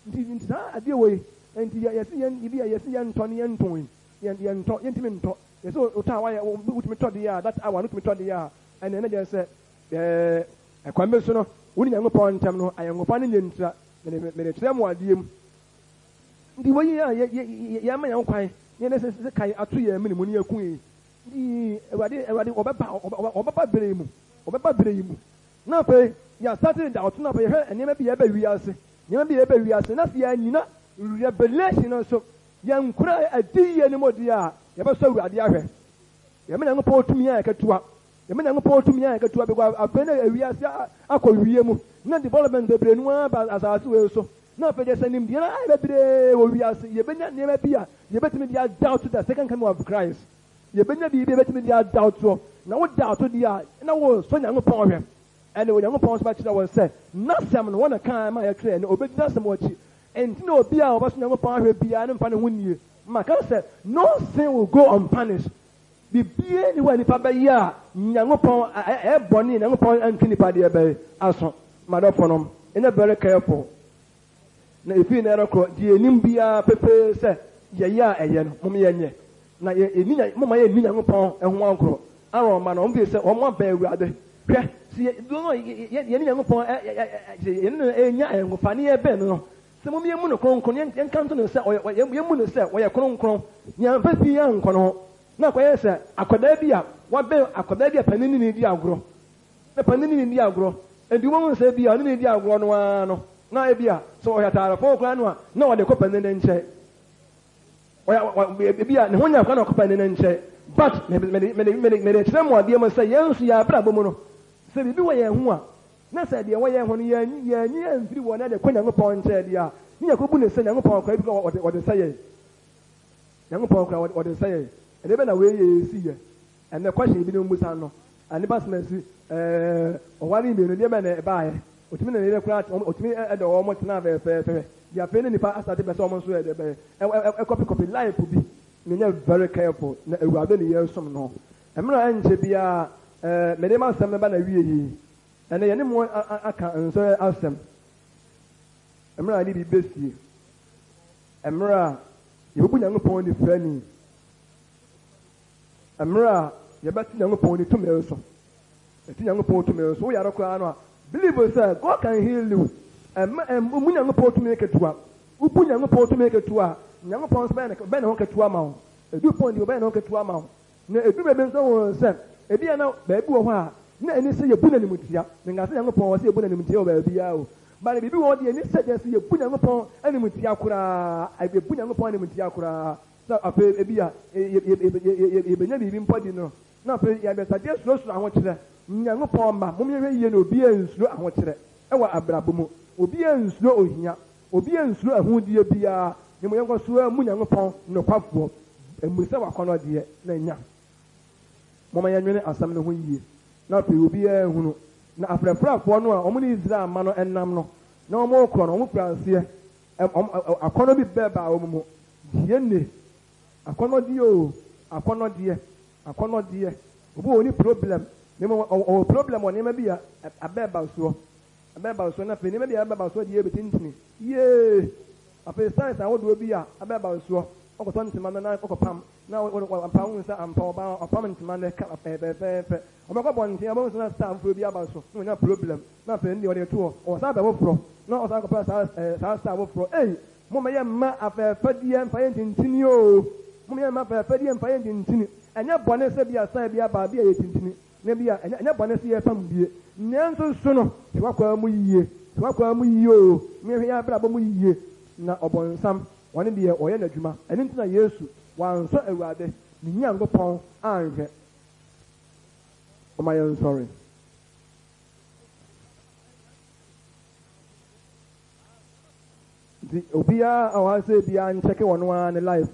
Speaker 1: nti nti saa adeɛ wɔ yi nti yɛsi yɛn ebi a yɛsi yɛn ntɔ ne yɛn ntɔn yi. Yɛn yɛntɔ, yɛntumi ntɔ. Yɛsɛ wotɔ a wayɛ, wotumi tɔ deɛ a, that hour no wotumi tɔ deɛ a, ɛnna ɛno deɛ sɛ ɛɛ ɛkwan bi so no, wo ne Nyankopɔn ntam no, ayɔnkofa no nyɛ ntira. Mede mede kyerɛ mo adeɛ mu. Nti wei a yɛ yɛ yɛama yɛn kwan ne yɛde sɛ kan ato yɛn mene mu ne yɛku yi. Nti Awurade Awurade ɔbɛba ɔbɛba bere yi mu, ɔbɛba bere yi mu. Na afei yɛasate da ɔto na afei yɛhwɛ nneɛma bi a ɛba wiase, nneɛma bi a ɛba wiase na sɛ yɛanyina revelation no so Yɛnkura adiyie no mu deɛ a, yɛbɛsɔ Awurade ahwɛ. Yɛma Nyankopɔn tumi ayɛ ketewa. Yɛma Nyankopɔn tumi ayɛ ketewa because afei na ewiase akɔ wie mu na development bebree no ara ba asase wei so. Na afei deɛ sɛ nimdeɛ no ayɛ bebree wɔ wiase, yɛbɛnya nneɛma bi a yɛbɛtumi de adoubt the second coming of Christ. Yɛbɛnya biribi a yɛbɛtumi de adoubt soɔ. Na wo doubt deɛ a, na wosɔ Nyankopɔn hwɛ. Ɛne Onyankopɔn nso bɛkyerɛ wɔn sɛ N'asɛm no, wɔn na kan ma yɛtwerɛɛ, na ɔbɛdi N'asɛm akyi. Enti na obiara a ɔbɛsɔ Nyankopɔn ahwɛ biara no mfa ne ho nnie. Maka sɛ, No sin will go unpunished. Biribiara nni hɔ a nipa bɛyɛ a Nyankopɔn, ɛyɛ bɔne a Nyankopɔn antwe nipa deɛ bɛyɛ aso. M'adɔfonom, yɛnyɛ very careful. Na ɛfiri nnɛ rekorɔ, deɛ yɛnim biara pefee sɛ yɛyɛ a ɛyɛ no, mom yɛnyɛ. Na yɛnni Nya, momma yɛnni Nyankopɔn ho agorɔ. Aaron mma no, wɔn firi sɛ wɔn abɛn Awurade. Hwɛ, sɛ yɛ, dodoɔ no a yɛ, yɛ, yɛne Nyankopɔn ɛ, ɛ, ɛ, ɛ, yɛne no renya ayɔnkofa ne yɛbɛn no no, sɛ mom yɛmmu no kronkron, yɛn, yɛnka nto no sɛ ɔyɛ, ɔyɛ, yɛmmu no sɛ ɔyɛ kronkron, na yɛamfa fi ankɔ no ho, na akɔyɛ sɛ akwadaa bi a wabɛn akwadaa bi a panin ne no redi agorɔ. Na panin ne no di agorɔ. Enti wobɛhu sɛ ebia ɔne no redi agorɔ no ara no, na ebia sɛ ɔyɛ ataare fɔɔ koraa no a, na ɔde kɔ panin no nkyɛn. Ɔyɛ, ɔ, ebia ne ho nyɛ koraa na ɔkɔ panin no nkyɛn. But, mede, mede, mede, mede, mede kyerɛ mo adeɛ mu sɛ yɛn nso yɛn abrabɔ mu no, sɛ biribi wɔ yɛn ho a, na sɛ deɛ ɛwɔ yɛn ho no yɛanyi, yɛanyi amfiri wɔ na yɛde kɔ Nyankopɔn nkyɛn deɛ a, ne yɛkɔbu no sɛ Nyankopɔn koraa ebi koraa ɔde, ɔde sɛ yɛn. Nyankopɔn koraa ɔde, ɔde sɛ yɛn. Ɛdeɛ bɛn na wei yɛ yɛsi yɛ? Ɛnɛ question binom bisa no, nnipa soma si ɛɛ ɔware mmienu deɛ bɛn na ɛbaeɛ? Otumi ne ne yere koraa otumi ɛdɔ wɔn tena fɛfɛɛfɛ. Deɛ afei ne nipa asate pɛ sɛ wɔn nso yɛ deɛ bɛyɛ ɛ ɛ kɔpi life bi. Menyɛ very careful na Awurade ne yɛn som no. Mmerɛ a ɛnkyɛ biara ɛɛ mede m'asɛm bɛba n'awieɛ yi. Ɛnɛ yɛne mo aka nsɔhwɛ asɛm. Mmerɛ a yɛde biribi bɛsie. Mmerɛ a yɛbɛbu Nyankopɔn nifirani. Mmerɛ a yɛbɛte Nyankopɔn ne tumi nso, yɛte Nyankopɔn tumi nso, woyare koraa no a, believe sɛ God can heal you. Ɛmma ɛmmu Nyankopɔn tumi ketewa. Wobu Nyankopɔn tumi ketewa a, Nyankopɔn nso bɛyɛ ne bɛyɛ ne ho ketewa ma wo. Edu point bi ɔbɛyɛ ne ho ketewa ma wo. Na edu baabi nso wohu sɛ ebi a na baabi wɔ hɔ a na ɛni sɛ yɛbu no animtia. Menka sɛ Nyankopɔn wɔ sɛ yɛbu no animtia wɔ baabiara o. But biribi wɔ hɔ deɛ ɛni sɛ deɛ sɛ yɛbu Nyankopɔn animtia koraa, yɛbu Nyankopɔn animtia koraa. Sɛ afei ebia yebenya biribi mpo adi no, na afei yɛabɛsade asurasuro ahokyerɛ. Nyankopɔn mma, mom yɛnhwɛ yie na obiara ansuro ahokyerɛ wɔ abrabɔ mu. Obiara ansuro ohia. Obiara ansuro ahudeɛ biara. Na mmom yɛnkɔ so ara mmu Nyankopɔn nokwafoɔ. Mmu sɛ w'akɔnnɔdeɛ na nya. Momma yɛnnwene asɛm no ho yie, na afei obiara nhunu. Na afrafrafoɔ no a wɔne Israel mma no nam no, na wɔrekorɔ no, wɔfiri aseɛ Akɔnnɔ bi bɛba wɔn mu. Deɛ ne akɔnnɔdeɛ oo, akɔnnɔdeɛ, akɔnnɔdeɛ. Obi wɔ hɔ ɔnni problem, na mmom ɔwɔ problem wɔ nneɛma bi a abɛɛba soɔ, abɛɛba soɔ, na afei nneɛma bi a abɛɛba soɔ deɛ ɛbɛtintini. Yee! Afei styles ahodoɔ bi a abɛɛba soɔ, ɔkɔtɔ ntoma no na ɔkɔpam, na ampa wohu sɛ ampa ɔbaa ɔpam ntoma no ɛka fɛfɛɛfɛ. Ɔbɛkɔ abɔnten a wobɛhu sɛ na style foforɔ bi aba so, na wanya problem. Na afei ɛndeɛ ɔde to hɔ, ɔsan pɛ foforɔ, na ɔsan kɔpɛ saa ɛɛ saa style foforɔ. Ei! Momma yɛmma afɛɛfɛdeɛ mfa yɛn ntintini oo, momma yɛmma afɛɛfɛdeɛ mfa yɛn ntintini. Ɛnyɛ bɔne sɛ bi a style bi aba a bi a yɛ tintini, na bi a ɛnyɛ ɛnyɛ bɔne sɛ yɛpam bie. Nanso so no, hwɛ w'akwan mu yie, hwɛ w'akwan mu yie oo, na hwɛ yɛn abrabɔ mu yie. Na ɔbonsam, ɔno deɛ ɔyɛ n'adwuma. Ɛno nti na Yesu, wansɔ Awurade, ne Nyankopɔn anhwɛ. Momma yɛnsɔre. Nti obiara a ɔha sɛ biara nkyɛke ɔno ara ne life.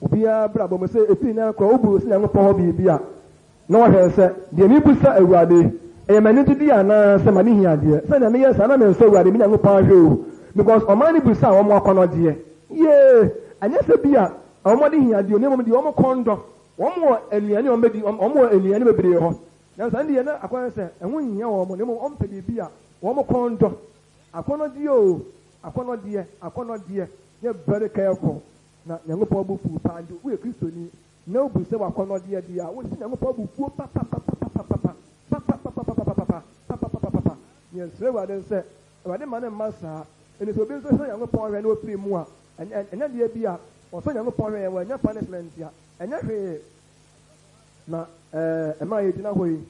Speaker 1: Obiara brabɔ mu sɛ ɛfiri nnɛ rekɔ wobu sɛ Nyankopɔn hɔ biribi a, na wahwɛ sɛ deɛ mebusa Awurade ɛyɛ m'anigyedeɛ anaa sɛ m'adehiadeɛ. Sɛdeɛ meyɛ saa na mensɔ Awurade me Nyankopɔn ahwɛ o, because ɔman no busaa wɔn akɔnnɔdeɛ. Yee! Ɛnyɛ sɛ bi a wɔn adehiadeɛ o, na mmom deɛ wɔn kɔn dɔ. Wɔn wɔ nnuane a wɔbɛdi, wɔn wɔ nnuane bebree hɔ. Nanso ɛno deɛ na akɔyɛ sɛ ɛho nhia wɔn, na mmom wɔpɛ biribi a wɔn kɔn dɔ. Akɔnnɔdeɛ oo, akɔnnɔdeɛ, akɔnnɔdeɛ, yɛ very careful. Na Nyankopɔn bo fuw paa. Nti woyɛ Kristoni na wobu sɛ w'akɔnnɔdeɛ deɛ a, wohyɛ Nyankopɔn abufuo papapapapapapa, papapapapapapa, papapapapapa. Yɛsrɛ Awurade sɛ, Awurade mma no mma saa. Enti sɛ obi nso sɔ Nyankopɔn hwɛ na ɔfiri mu a, ɛnyɛ ɛnyɛ deɛ bi a ɔsɔ Nyankopɔn hwɛ yɛn wannya punishment a, ɛnyɛ hwee. Na ɛɛ mmerɛ a yɛgyina hɔ yi,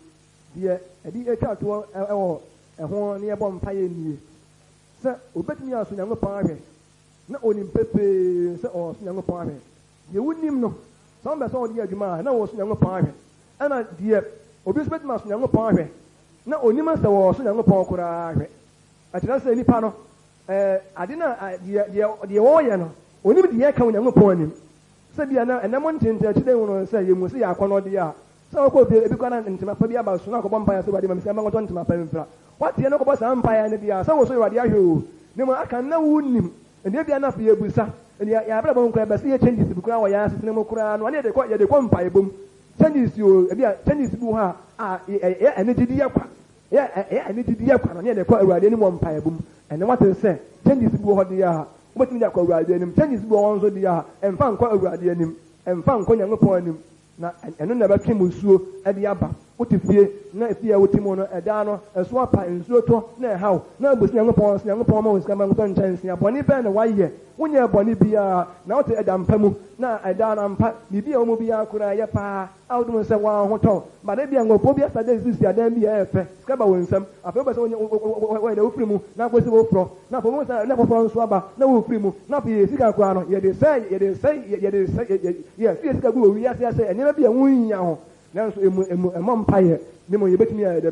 Speaker 1: deɛ ɛde atwa toɔ wɔ ɛho na yɛbɔ mpaeɛ nie, sɛ obɛtumi asɔ Nyankopɔn ahwɛ, na ɔnim pefee sɛ ɔresɔ Nyankopɔn ahwɛ. Deɛ wonim no, sɛ wopɛ sɛ wode yɛ adwuma a, na woresɔ Nyankopɔn ahwɛ. Ɛna deɛ obi nso bɛtumi asɔ Nyankopɔn ahwɛ, na ɔnim sɛ ɔresɔ Nyankopɔn koraa ahwɛ. Ɛkyerɛ sɛ nipa no, ɛɛ, ade no a, deɛ, deɛ, deɛ ɔreyɛ no, ɔnim deɛ ɛka wɔ Nyankopɔn anim. Sɛ bia na ɛnam ntenten akyi dɛ hunu sɛ yɛmu sɛ yɛ akɔnnɔdeɛ a, sɛ wokɔ fie, ebi koraa na ntoma pa bi aba so na akɔbɔ mpaeɛ sɛ, Awurade ma me sika mfa nkɔtɔ ntoma pa mfira. Woateɛ na wokɔbɔ saa mpaeɛ no deɛ a, sɛ wosɔ Awurade ahwɛ o, na mmom aka no na wonnim. Ɛnti ebia na afei yɛbusa, ɛnti yɛn abrabɔ mu koraa yɛbɛsɛ yɛ changes bi koraa wɔ yɛn asetena mu koraa no, ɛne yɛde kɔ, yɛde kɔ mpaebɔ mu. Changes o, ebia changes bi wɔ hɔ a, a ɛyɛ anigyedeɛ kwa. Ɛyɛ ɛyɛ anigyedeɛ kwa no, ne yɛde kɔ Awurade anim wɔ mpaebɔ mu. Ɛnɛ woate sɛ changes bi wɔ hɔ deɛ a, wobɛtumi de akɔ Awurade anim. Changes bi wɔ hɔ nso deɛ a, ɛmfa nkɔ Awurade anim. Ɛmfa nkɔ Nyankopɔn anim. Na ɛno na ɛbɛtwe mmusuo de aba. Wote fie, na efie a wote mu no, ɛda no, ɛso apa, nsuo tɔ, na ɛha wo. Na wobu sɛ Nyankopɔn sɛ Nyankopɔn mma wo sika mma nkɔtɔ nkyɛnsee a, bɔne bɛn na woayɛ? Wonyɛɛ bɔne biara. Na wote ɛda mpa mu, na ɛda no ampa, biribi a ɛwɔ mu biara koraa ɛyɛ paa a wode hu sɛ wo ara ho tɔ wo. But ebia nkurɔfoɔ bi asade sisi adan bi a ɛyɛ fɛ, sika ba wo nsam, afei wopɛ sɛ wonyɛ woyɛ dɛ wofiri mu na akɔsi foforɔ, na afei wohu sɛ na foforɔ nso aba na wofiri mu, na afei yɛ sika koraa no yɛde sɛe yɛde sɛe yɛde sɛe yɛ yɛ yɛ sika gu wɔ wiase asɛ nneɛma bi a ɛho nhia ho, nanso emu emu ɛmmɔ mpaeɛ, ne mmom yɛbɛtumi ayɛ dɛ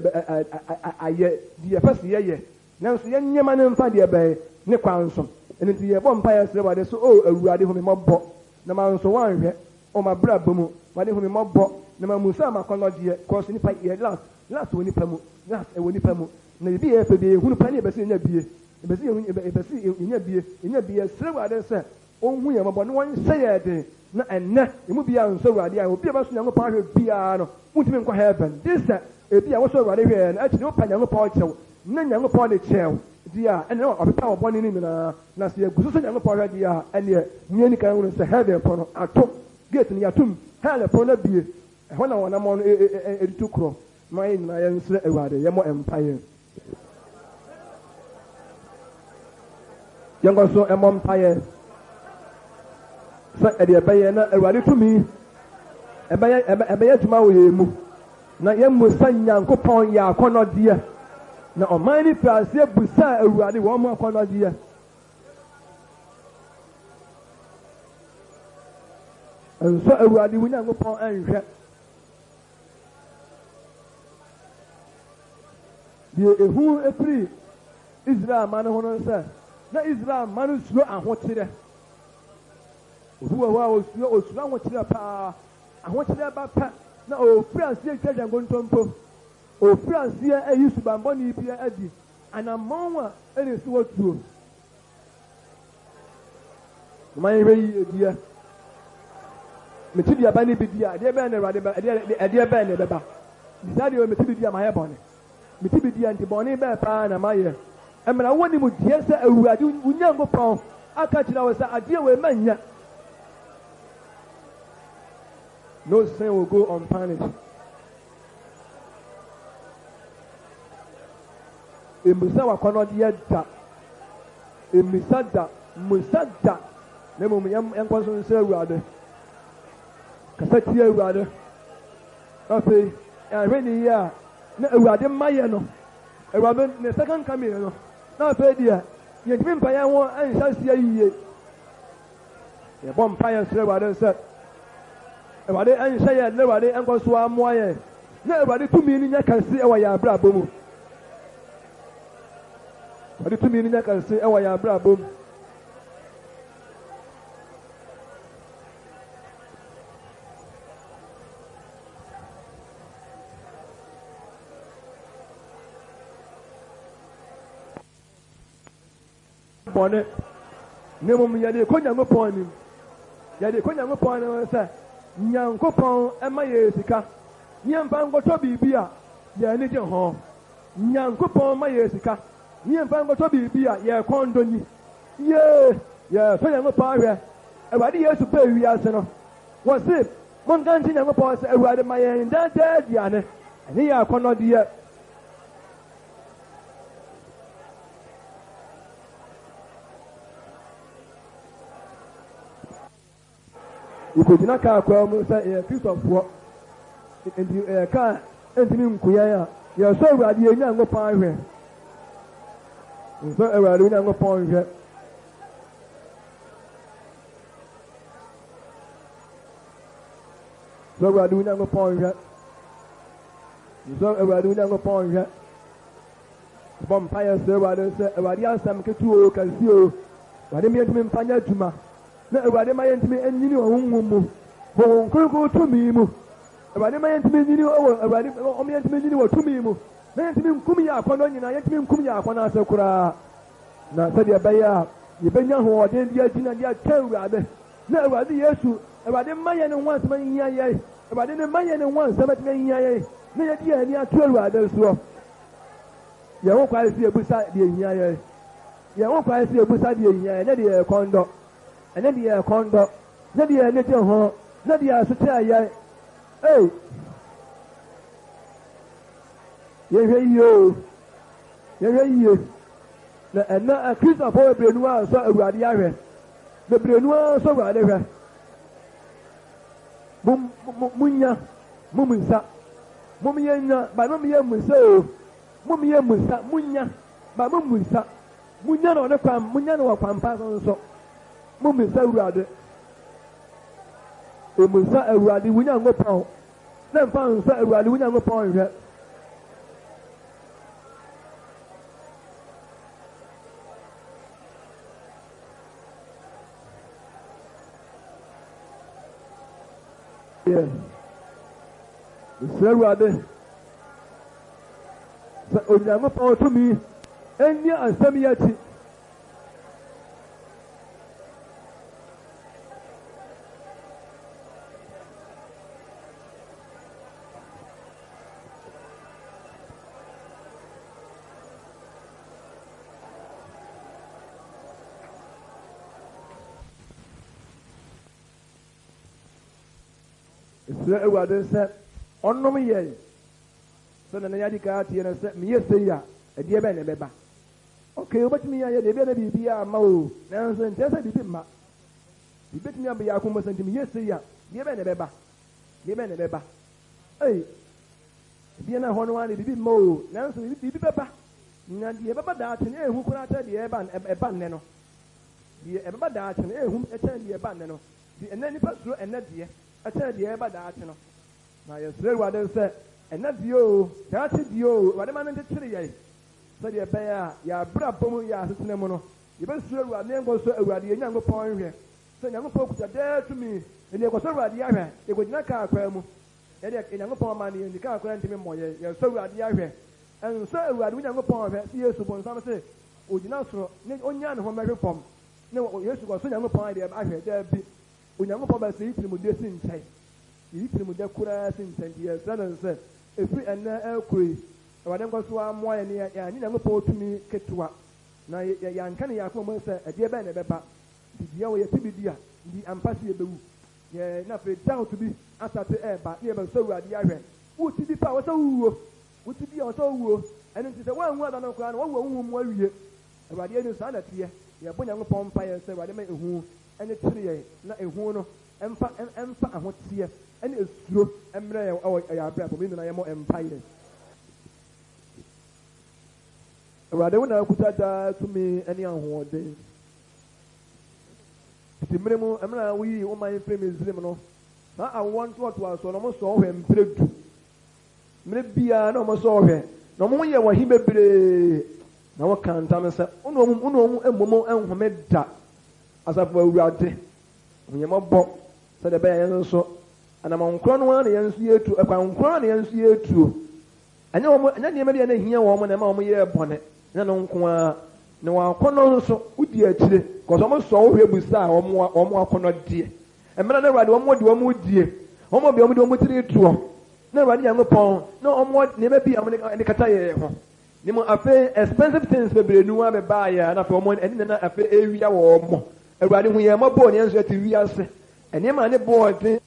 Speaker 1: ayɛ deɛ yɛpɛ sɛ yɛyɛ. Nanso yɛn nneɛma no mfa deɛ ɛbɛn ne kwan so. Ɛno nti yɛbɔ mpaeɛ srɛ Awurade sɛ, O Awurade, hu me mmɔbɔ, na mansɔ wo anhwɛ wɔ m'abrabɔ mu. Awurade, hu me mmɔbɔ, na mammusa m'akɔnnɔdeɛ. Cause nipa yɛ lust, lust wɔ nipa mu, lust ɛwɔ nipa mu. Na biribi yɛ fɛ bi a yɛhunu pɛ ne yɛpɛ sɛ yɛnya bie, yɛpɛ sɛ yɛhu, yɛpɛ sɛ yɛnya bie, yɛnya bie. Yɛsrɛ Awurade sɛ Ɔnhu yɛn mmɔbɔ na ɔnhyɛ yɛn den, na ɛnnɛ yɛn mu biara nsɔ Awurade ahwɛ. Obi a ɔbɛsɔ Nyankopɔn ahwɛ biara no, wontumi nkɔ heaven, gye sɛ ebia wosɔ Awurade hwɛɛ na akyiri wopɛ Nyankopɔn kyɛw na Nyankopɔn de kyɛɛ wo deɛ a, ɛnneɛ na wapepa wo bɔne no nyinaa. Na sɛ yɛgu so sɔ Nyankopɔn hwɛ deɛ a, ɛnneɛ yɛnni kan nhunu sɛ heaven pono ato, gate no yɛatom, hell pono no abue, ɛhɔ na wɔn anammɔn no de tu korɔ. Ma yɛn nyinaa yɛnsrɛ Awurade, yɛmmɔ mpaeɛ. Yɛnkɔ so mmɔ mpaeɛ sɛ ɛdeɛ ɛbɛyɛ na Awurade tumi ɛbɛyɛ ɛbɛyɛ adwuma wɔ yɛn mu na yɛmmusa Nyankopɔn yɛn akɔnnɔdeɛ. Na ɔman no firi aseɛ busaa Awurade wɔn akɔnnɔdeɛ. Nsɔ Awurade wo Nyankopɔn nhwɛ. Deɛ ehu firi Israel mma no ho no sɛ, na Israel mma no suro ahokyerɛ. Obi wɔ hɔ a osuro osuro ahokyerɛ paa. Ahokyerɛ ba pɛ na ofiri aseɛ twatwa nkontompo. Ofiri aseɛ ayi subammɔne bi adi. Anammɔn a ɛna esi hɔ tuo. Momma yɛnhwɛ yiye deɛ. Mete duaba no bi di a, ɛdeɛ bɛn na Awurade bɛ, ɛdeɛ, ɛdeɛ bɛn na ɛbɛba? Nti saa deɛ mete bi di a mayɛ bɔne. Mete bi di a nti bɔne bɛn paa na mayɛ? Ɛmmra wo nimdeɛ sɛ Awurade wo Nyankopɔn aka kyerɛ wo sɛ adeɛ wei mma nnya. No sin will go unpunished. Mmisa w'akɔnnɔdeɛ da. Mmisa da. Mmisa da. Na mmom yɛnkɔ so nsrɛ Awurade. Kasa tia Awurade. Afei, yɛanhwɛ ne yie a, na Awurade mma yɛ no. Awurade ne second coming no, na afei deɛ yɛntumi mfa yɛn ho nhyɛ aseɛ yie. Yɛbɔ mpaeɛ srɛ Awurade sɛ Awurade nhyɛ yɛn na Awurade nkɔ so amoa yɛn na Awurade tumi no nyɛ kɛse wɔ yɛn abrabɔ mu. Awurade tumi no nyɛ kɛse wɔ yɛn abrabɔ mu. Bɔne, na mmom yɛde rekɔ Nyankopɔn anim. Yɛde rekɔ Nyankopɔn anim sɛ, Nyankopɔn ma yɛn sika na yɛmfa nkɔtɔ biribi a yɛn ani gye ho. Nyankopɔn ma yɛn sika na yɛmfa nkɔtɔ biribi a yɛn kɔn dɔ ni. Yee! Yɛresɔ Nyankopɔn ahwɛ. Awurade Yesu baa wiase no, wɔse, Monka nkyerɛ Nyankopɔn sɛ, Awurade ma yɛn daa daa aduane, ɛne yɛn akɔnnɔdeɛ. Yɛkɔgyina kaa kwan mu sɛ yɛyɛ Kristofoɔ, enti ɛyɛ kaa a ɛntumi nku yɛn a, yɛsɔ Awurade yɛn Nyankopɔn ahwɛ. Nsɔ Awurade wo Nyankopɔn nhwɛ. Sɔ Awurade wo Nyankopɔn nhwɛ. Nsɔ Awurade wo Nyankopɔn nhwɛ. Bɔ mpaeɛ sɛ Awurade sɛ Awurade asɛm ketewa o kɛseɛ o, Awurade ma yɛntumi mfa nyɛ adwuma. Na Awurade ma yɛntumi nyini wɔ honhom mu, Honhom Kronkron tumi mu. Awurade ma yɛntumi nyini wɔ Awurade ɔma yɛntumi nyini wɔ tumi mu, na yɛntumi nkum yɛn akɔnnɔ nyinaa, yɛntumi nkum yɛn akɔnnɔ ase koraa. Na sɛdeɛ ɛbɛyɛ a yɛbɛnya ahoɔden de agyina de atwɛn Awurade, na Awurade Yesu, Awurade mma yɛn ne ho asɛm ahia yɛn, Awurade ne mma yɛn ne ho asɛm atumi ahia yɛn, na yɛde yɛn ani ato Awurade soɔ. Yɛn ho kwan sɛ yɛbisa deɛ ehia yɛn. Yɛn ho kwan sɛ yɛbisa deɛ ehia yɛn, nyɛ deɛ yɛn kɔn dɔ, ɛnyɛ deɛ yɛn kɔn dɔ, nyɛ deɛ yɛn ani gye ho, nyɛ deɛ ɛso kyerɛ yɛn. Ei! Yɛnhwɛ yie o, yɛnhwɛ yie. Na ɛnɛ Akristofoɔ bebree no ara nsɔ Awurade ahwɛ. Bebree no ara nsɔ Awurade hwɛ. Mom, mo, monya, mom nsa. Mom yɛnya, ba mom yɛ mu nsa o. Mom yɛ mu nsa, monya, ba mom mu nsa. Monya no ɔne kwan, monya no wɔ kwampa so nso. Mom nsa Awurade. Emu nsa Awurade, wo Nyankopɔn. Na mfa nsa Awurade, wo Nyankopɔn nhwɛ. Yɛ. Mesrɛ Awurade sɛ Onyankopɔn tumi nni asɛm yi akyi. Mesrɛ Awurade sɛ ɔnnom yɛn sɛdeɛ na yɛadi kan ateɛ no sɛ meyɛ sei a, ɛdeɛ bɛn na ɛbɛba? Okay, wobɛtumi ayɛ deɛ ebia na biribiara amma o, nanso nkyerɛ sɛ biribi mma. Biribi bɛtumi aba yɛn akoma mu sɛ nti meyɛ sei a, deɛ bɛn na ɛbɛba? Deɛ bɛn na ɛbɛba? Ei, ebia na ɛhɔ no ara deɛ biribi mma o, nanso biribi bɛba. Na deɛ ɛbɛba daakye no ɛnhu koraa kyɛn deɛ ɛba ɛba nnɛ no. Deɛ ɛbɛba daakye no ɛnhu kyɛn deɛ ɛba nnɛ no. Deɛ ɛnnɛ nnipa suro ɛnnɛ deɛ ɛkyɛn deɛ ɛreba daakye no. Na yɛsrɛ Awurade sɛ ɛnnɛ deɛ oo, daakye deɛ oo, Awurade ma no nkyekyere yɛn sɛdeɛ ɛbɛyɛ a yɛn abrabɔ mu, yɛn asetena mu no, yɛbɛsuro Awurade na yɛnkɔsɔ Awurade yɛn Nyankopɔn nhwɛ sɛ Nyankopɔn kuta daa tumi. Ɛnti yɛkɔsɔ Awurade ahwɛ, yɛkɔgyina kaa kwan mu, yɛdeɛ yɛn Nyankopɔn ama no yɛn nti kaa kwan ntumi mmɔ yɛn, yɛsɔ Awurade ahwɛ. Ɛnsɔ Awurade wo Nyankopɔn nhwɛ sɛ Yesu bonsam se ogyina soro ne ɔnyaa ne ho mmɛhwe fam. Ne wɔ Yesu kɔ so Nyankopɔn ayɛ deɛ ahwɛ? Daabi. Onyankopɔn bɛ sɛ yi tirimudɛ si nkyɛn. Yi tirimudɛ koraa si nkyɛn. Nti yɛsrɛ no sɛ, ɛfiri ɛnnɛ ɛrekɔ yi, Awurade nkɔ so ara mmoa yɛn ne yɛanyɛ Nyankopɔn tumi ketewa, na yɛanka no yɛn akoma mu sɛ ɛdeɛ bɛn na ɛbɛba. Nti deɛ wɔ yɛte bi di a, nti ampa sɛ yɛbɛwu. Yɛ, na afei doubt bi asate ɛreba, ne yɛbɛsɔ Awurade ahwɛ. Wote bi pɛ a, wɔ sɛ wowuo. Wote bi a, wɔ sɛ wowuo. Ɛno nti sɛ woanwu ada no koraa no, woawu wɔ honhom mu awie. Awurade anim, saa na ɛteɛ. Yɛbɔ Nyankopɔn mpaeɛ sɛ Awurade ma ehu nkyekyere yɛn, na ehu no mfa mfa ahoteɛ ne esuro mmrɛ yɛn wɔ yɛn abrabɔ mu. Yɛn nyinaa yɛmmɔ mpaeɛ. Awurade, wo na wokuta daa tumi ne ahoɔden. Tete mmere mu, mmerɛ a woyii wo man firii Misraim no, saa awoɔ ntoatoasoɔ no, wɔsɔɔ wo hwɛ mprɛ du. Mmerɛ biara na wɔsɔ wo hwɛ, na wɔn ho yɛ wo ahi bebree, na wɔka ntam sɛ, Wo ne wɔn, wo ne wɔn mmom nhome da. Asafo Awurade, hu yɛn mmɔbɔ, sɛdeɛ ɛbɛyɛ a yɛn nso, anammɔn korɔ no ara na yɛn nso yɛretu, ɛkwan korɔ ara na yɛn nso yɛretuo. Ɛnyɛ wɔn, ɛnyɛ nneɛma bi a na ɛhia wɔn na ɛma wɔyɛɛ bɔne, ɛnyɛ ɛno nko ara, na wɔn akɔnnɔ nso, wodi akyire, kɔsɛ wɔsɔ wo hwɛ bisaa wɔn, wɔn akɔnnɔdeɛ. Mmerɛ na Awurade wɔn de wɔn redie, wɔn bea wɔn de wɔn tiri retoɔ, na Awurade Nyankopɔn na wɔn wɔ nneɛma bi a wɔn de kata yɛn ho. Ne mu afei expensive things bebree nu ara bɛbaeɛ a na afei wɔn ɛne na afei ɛrewia wɔn. Awurade hu yɛn mmɔbɔ o, na yɛn nso yɛte wiase. Nneɛma a ne bo yɛ den.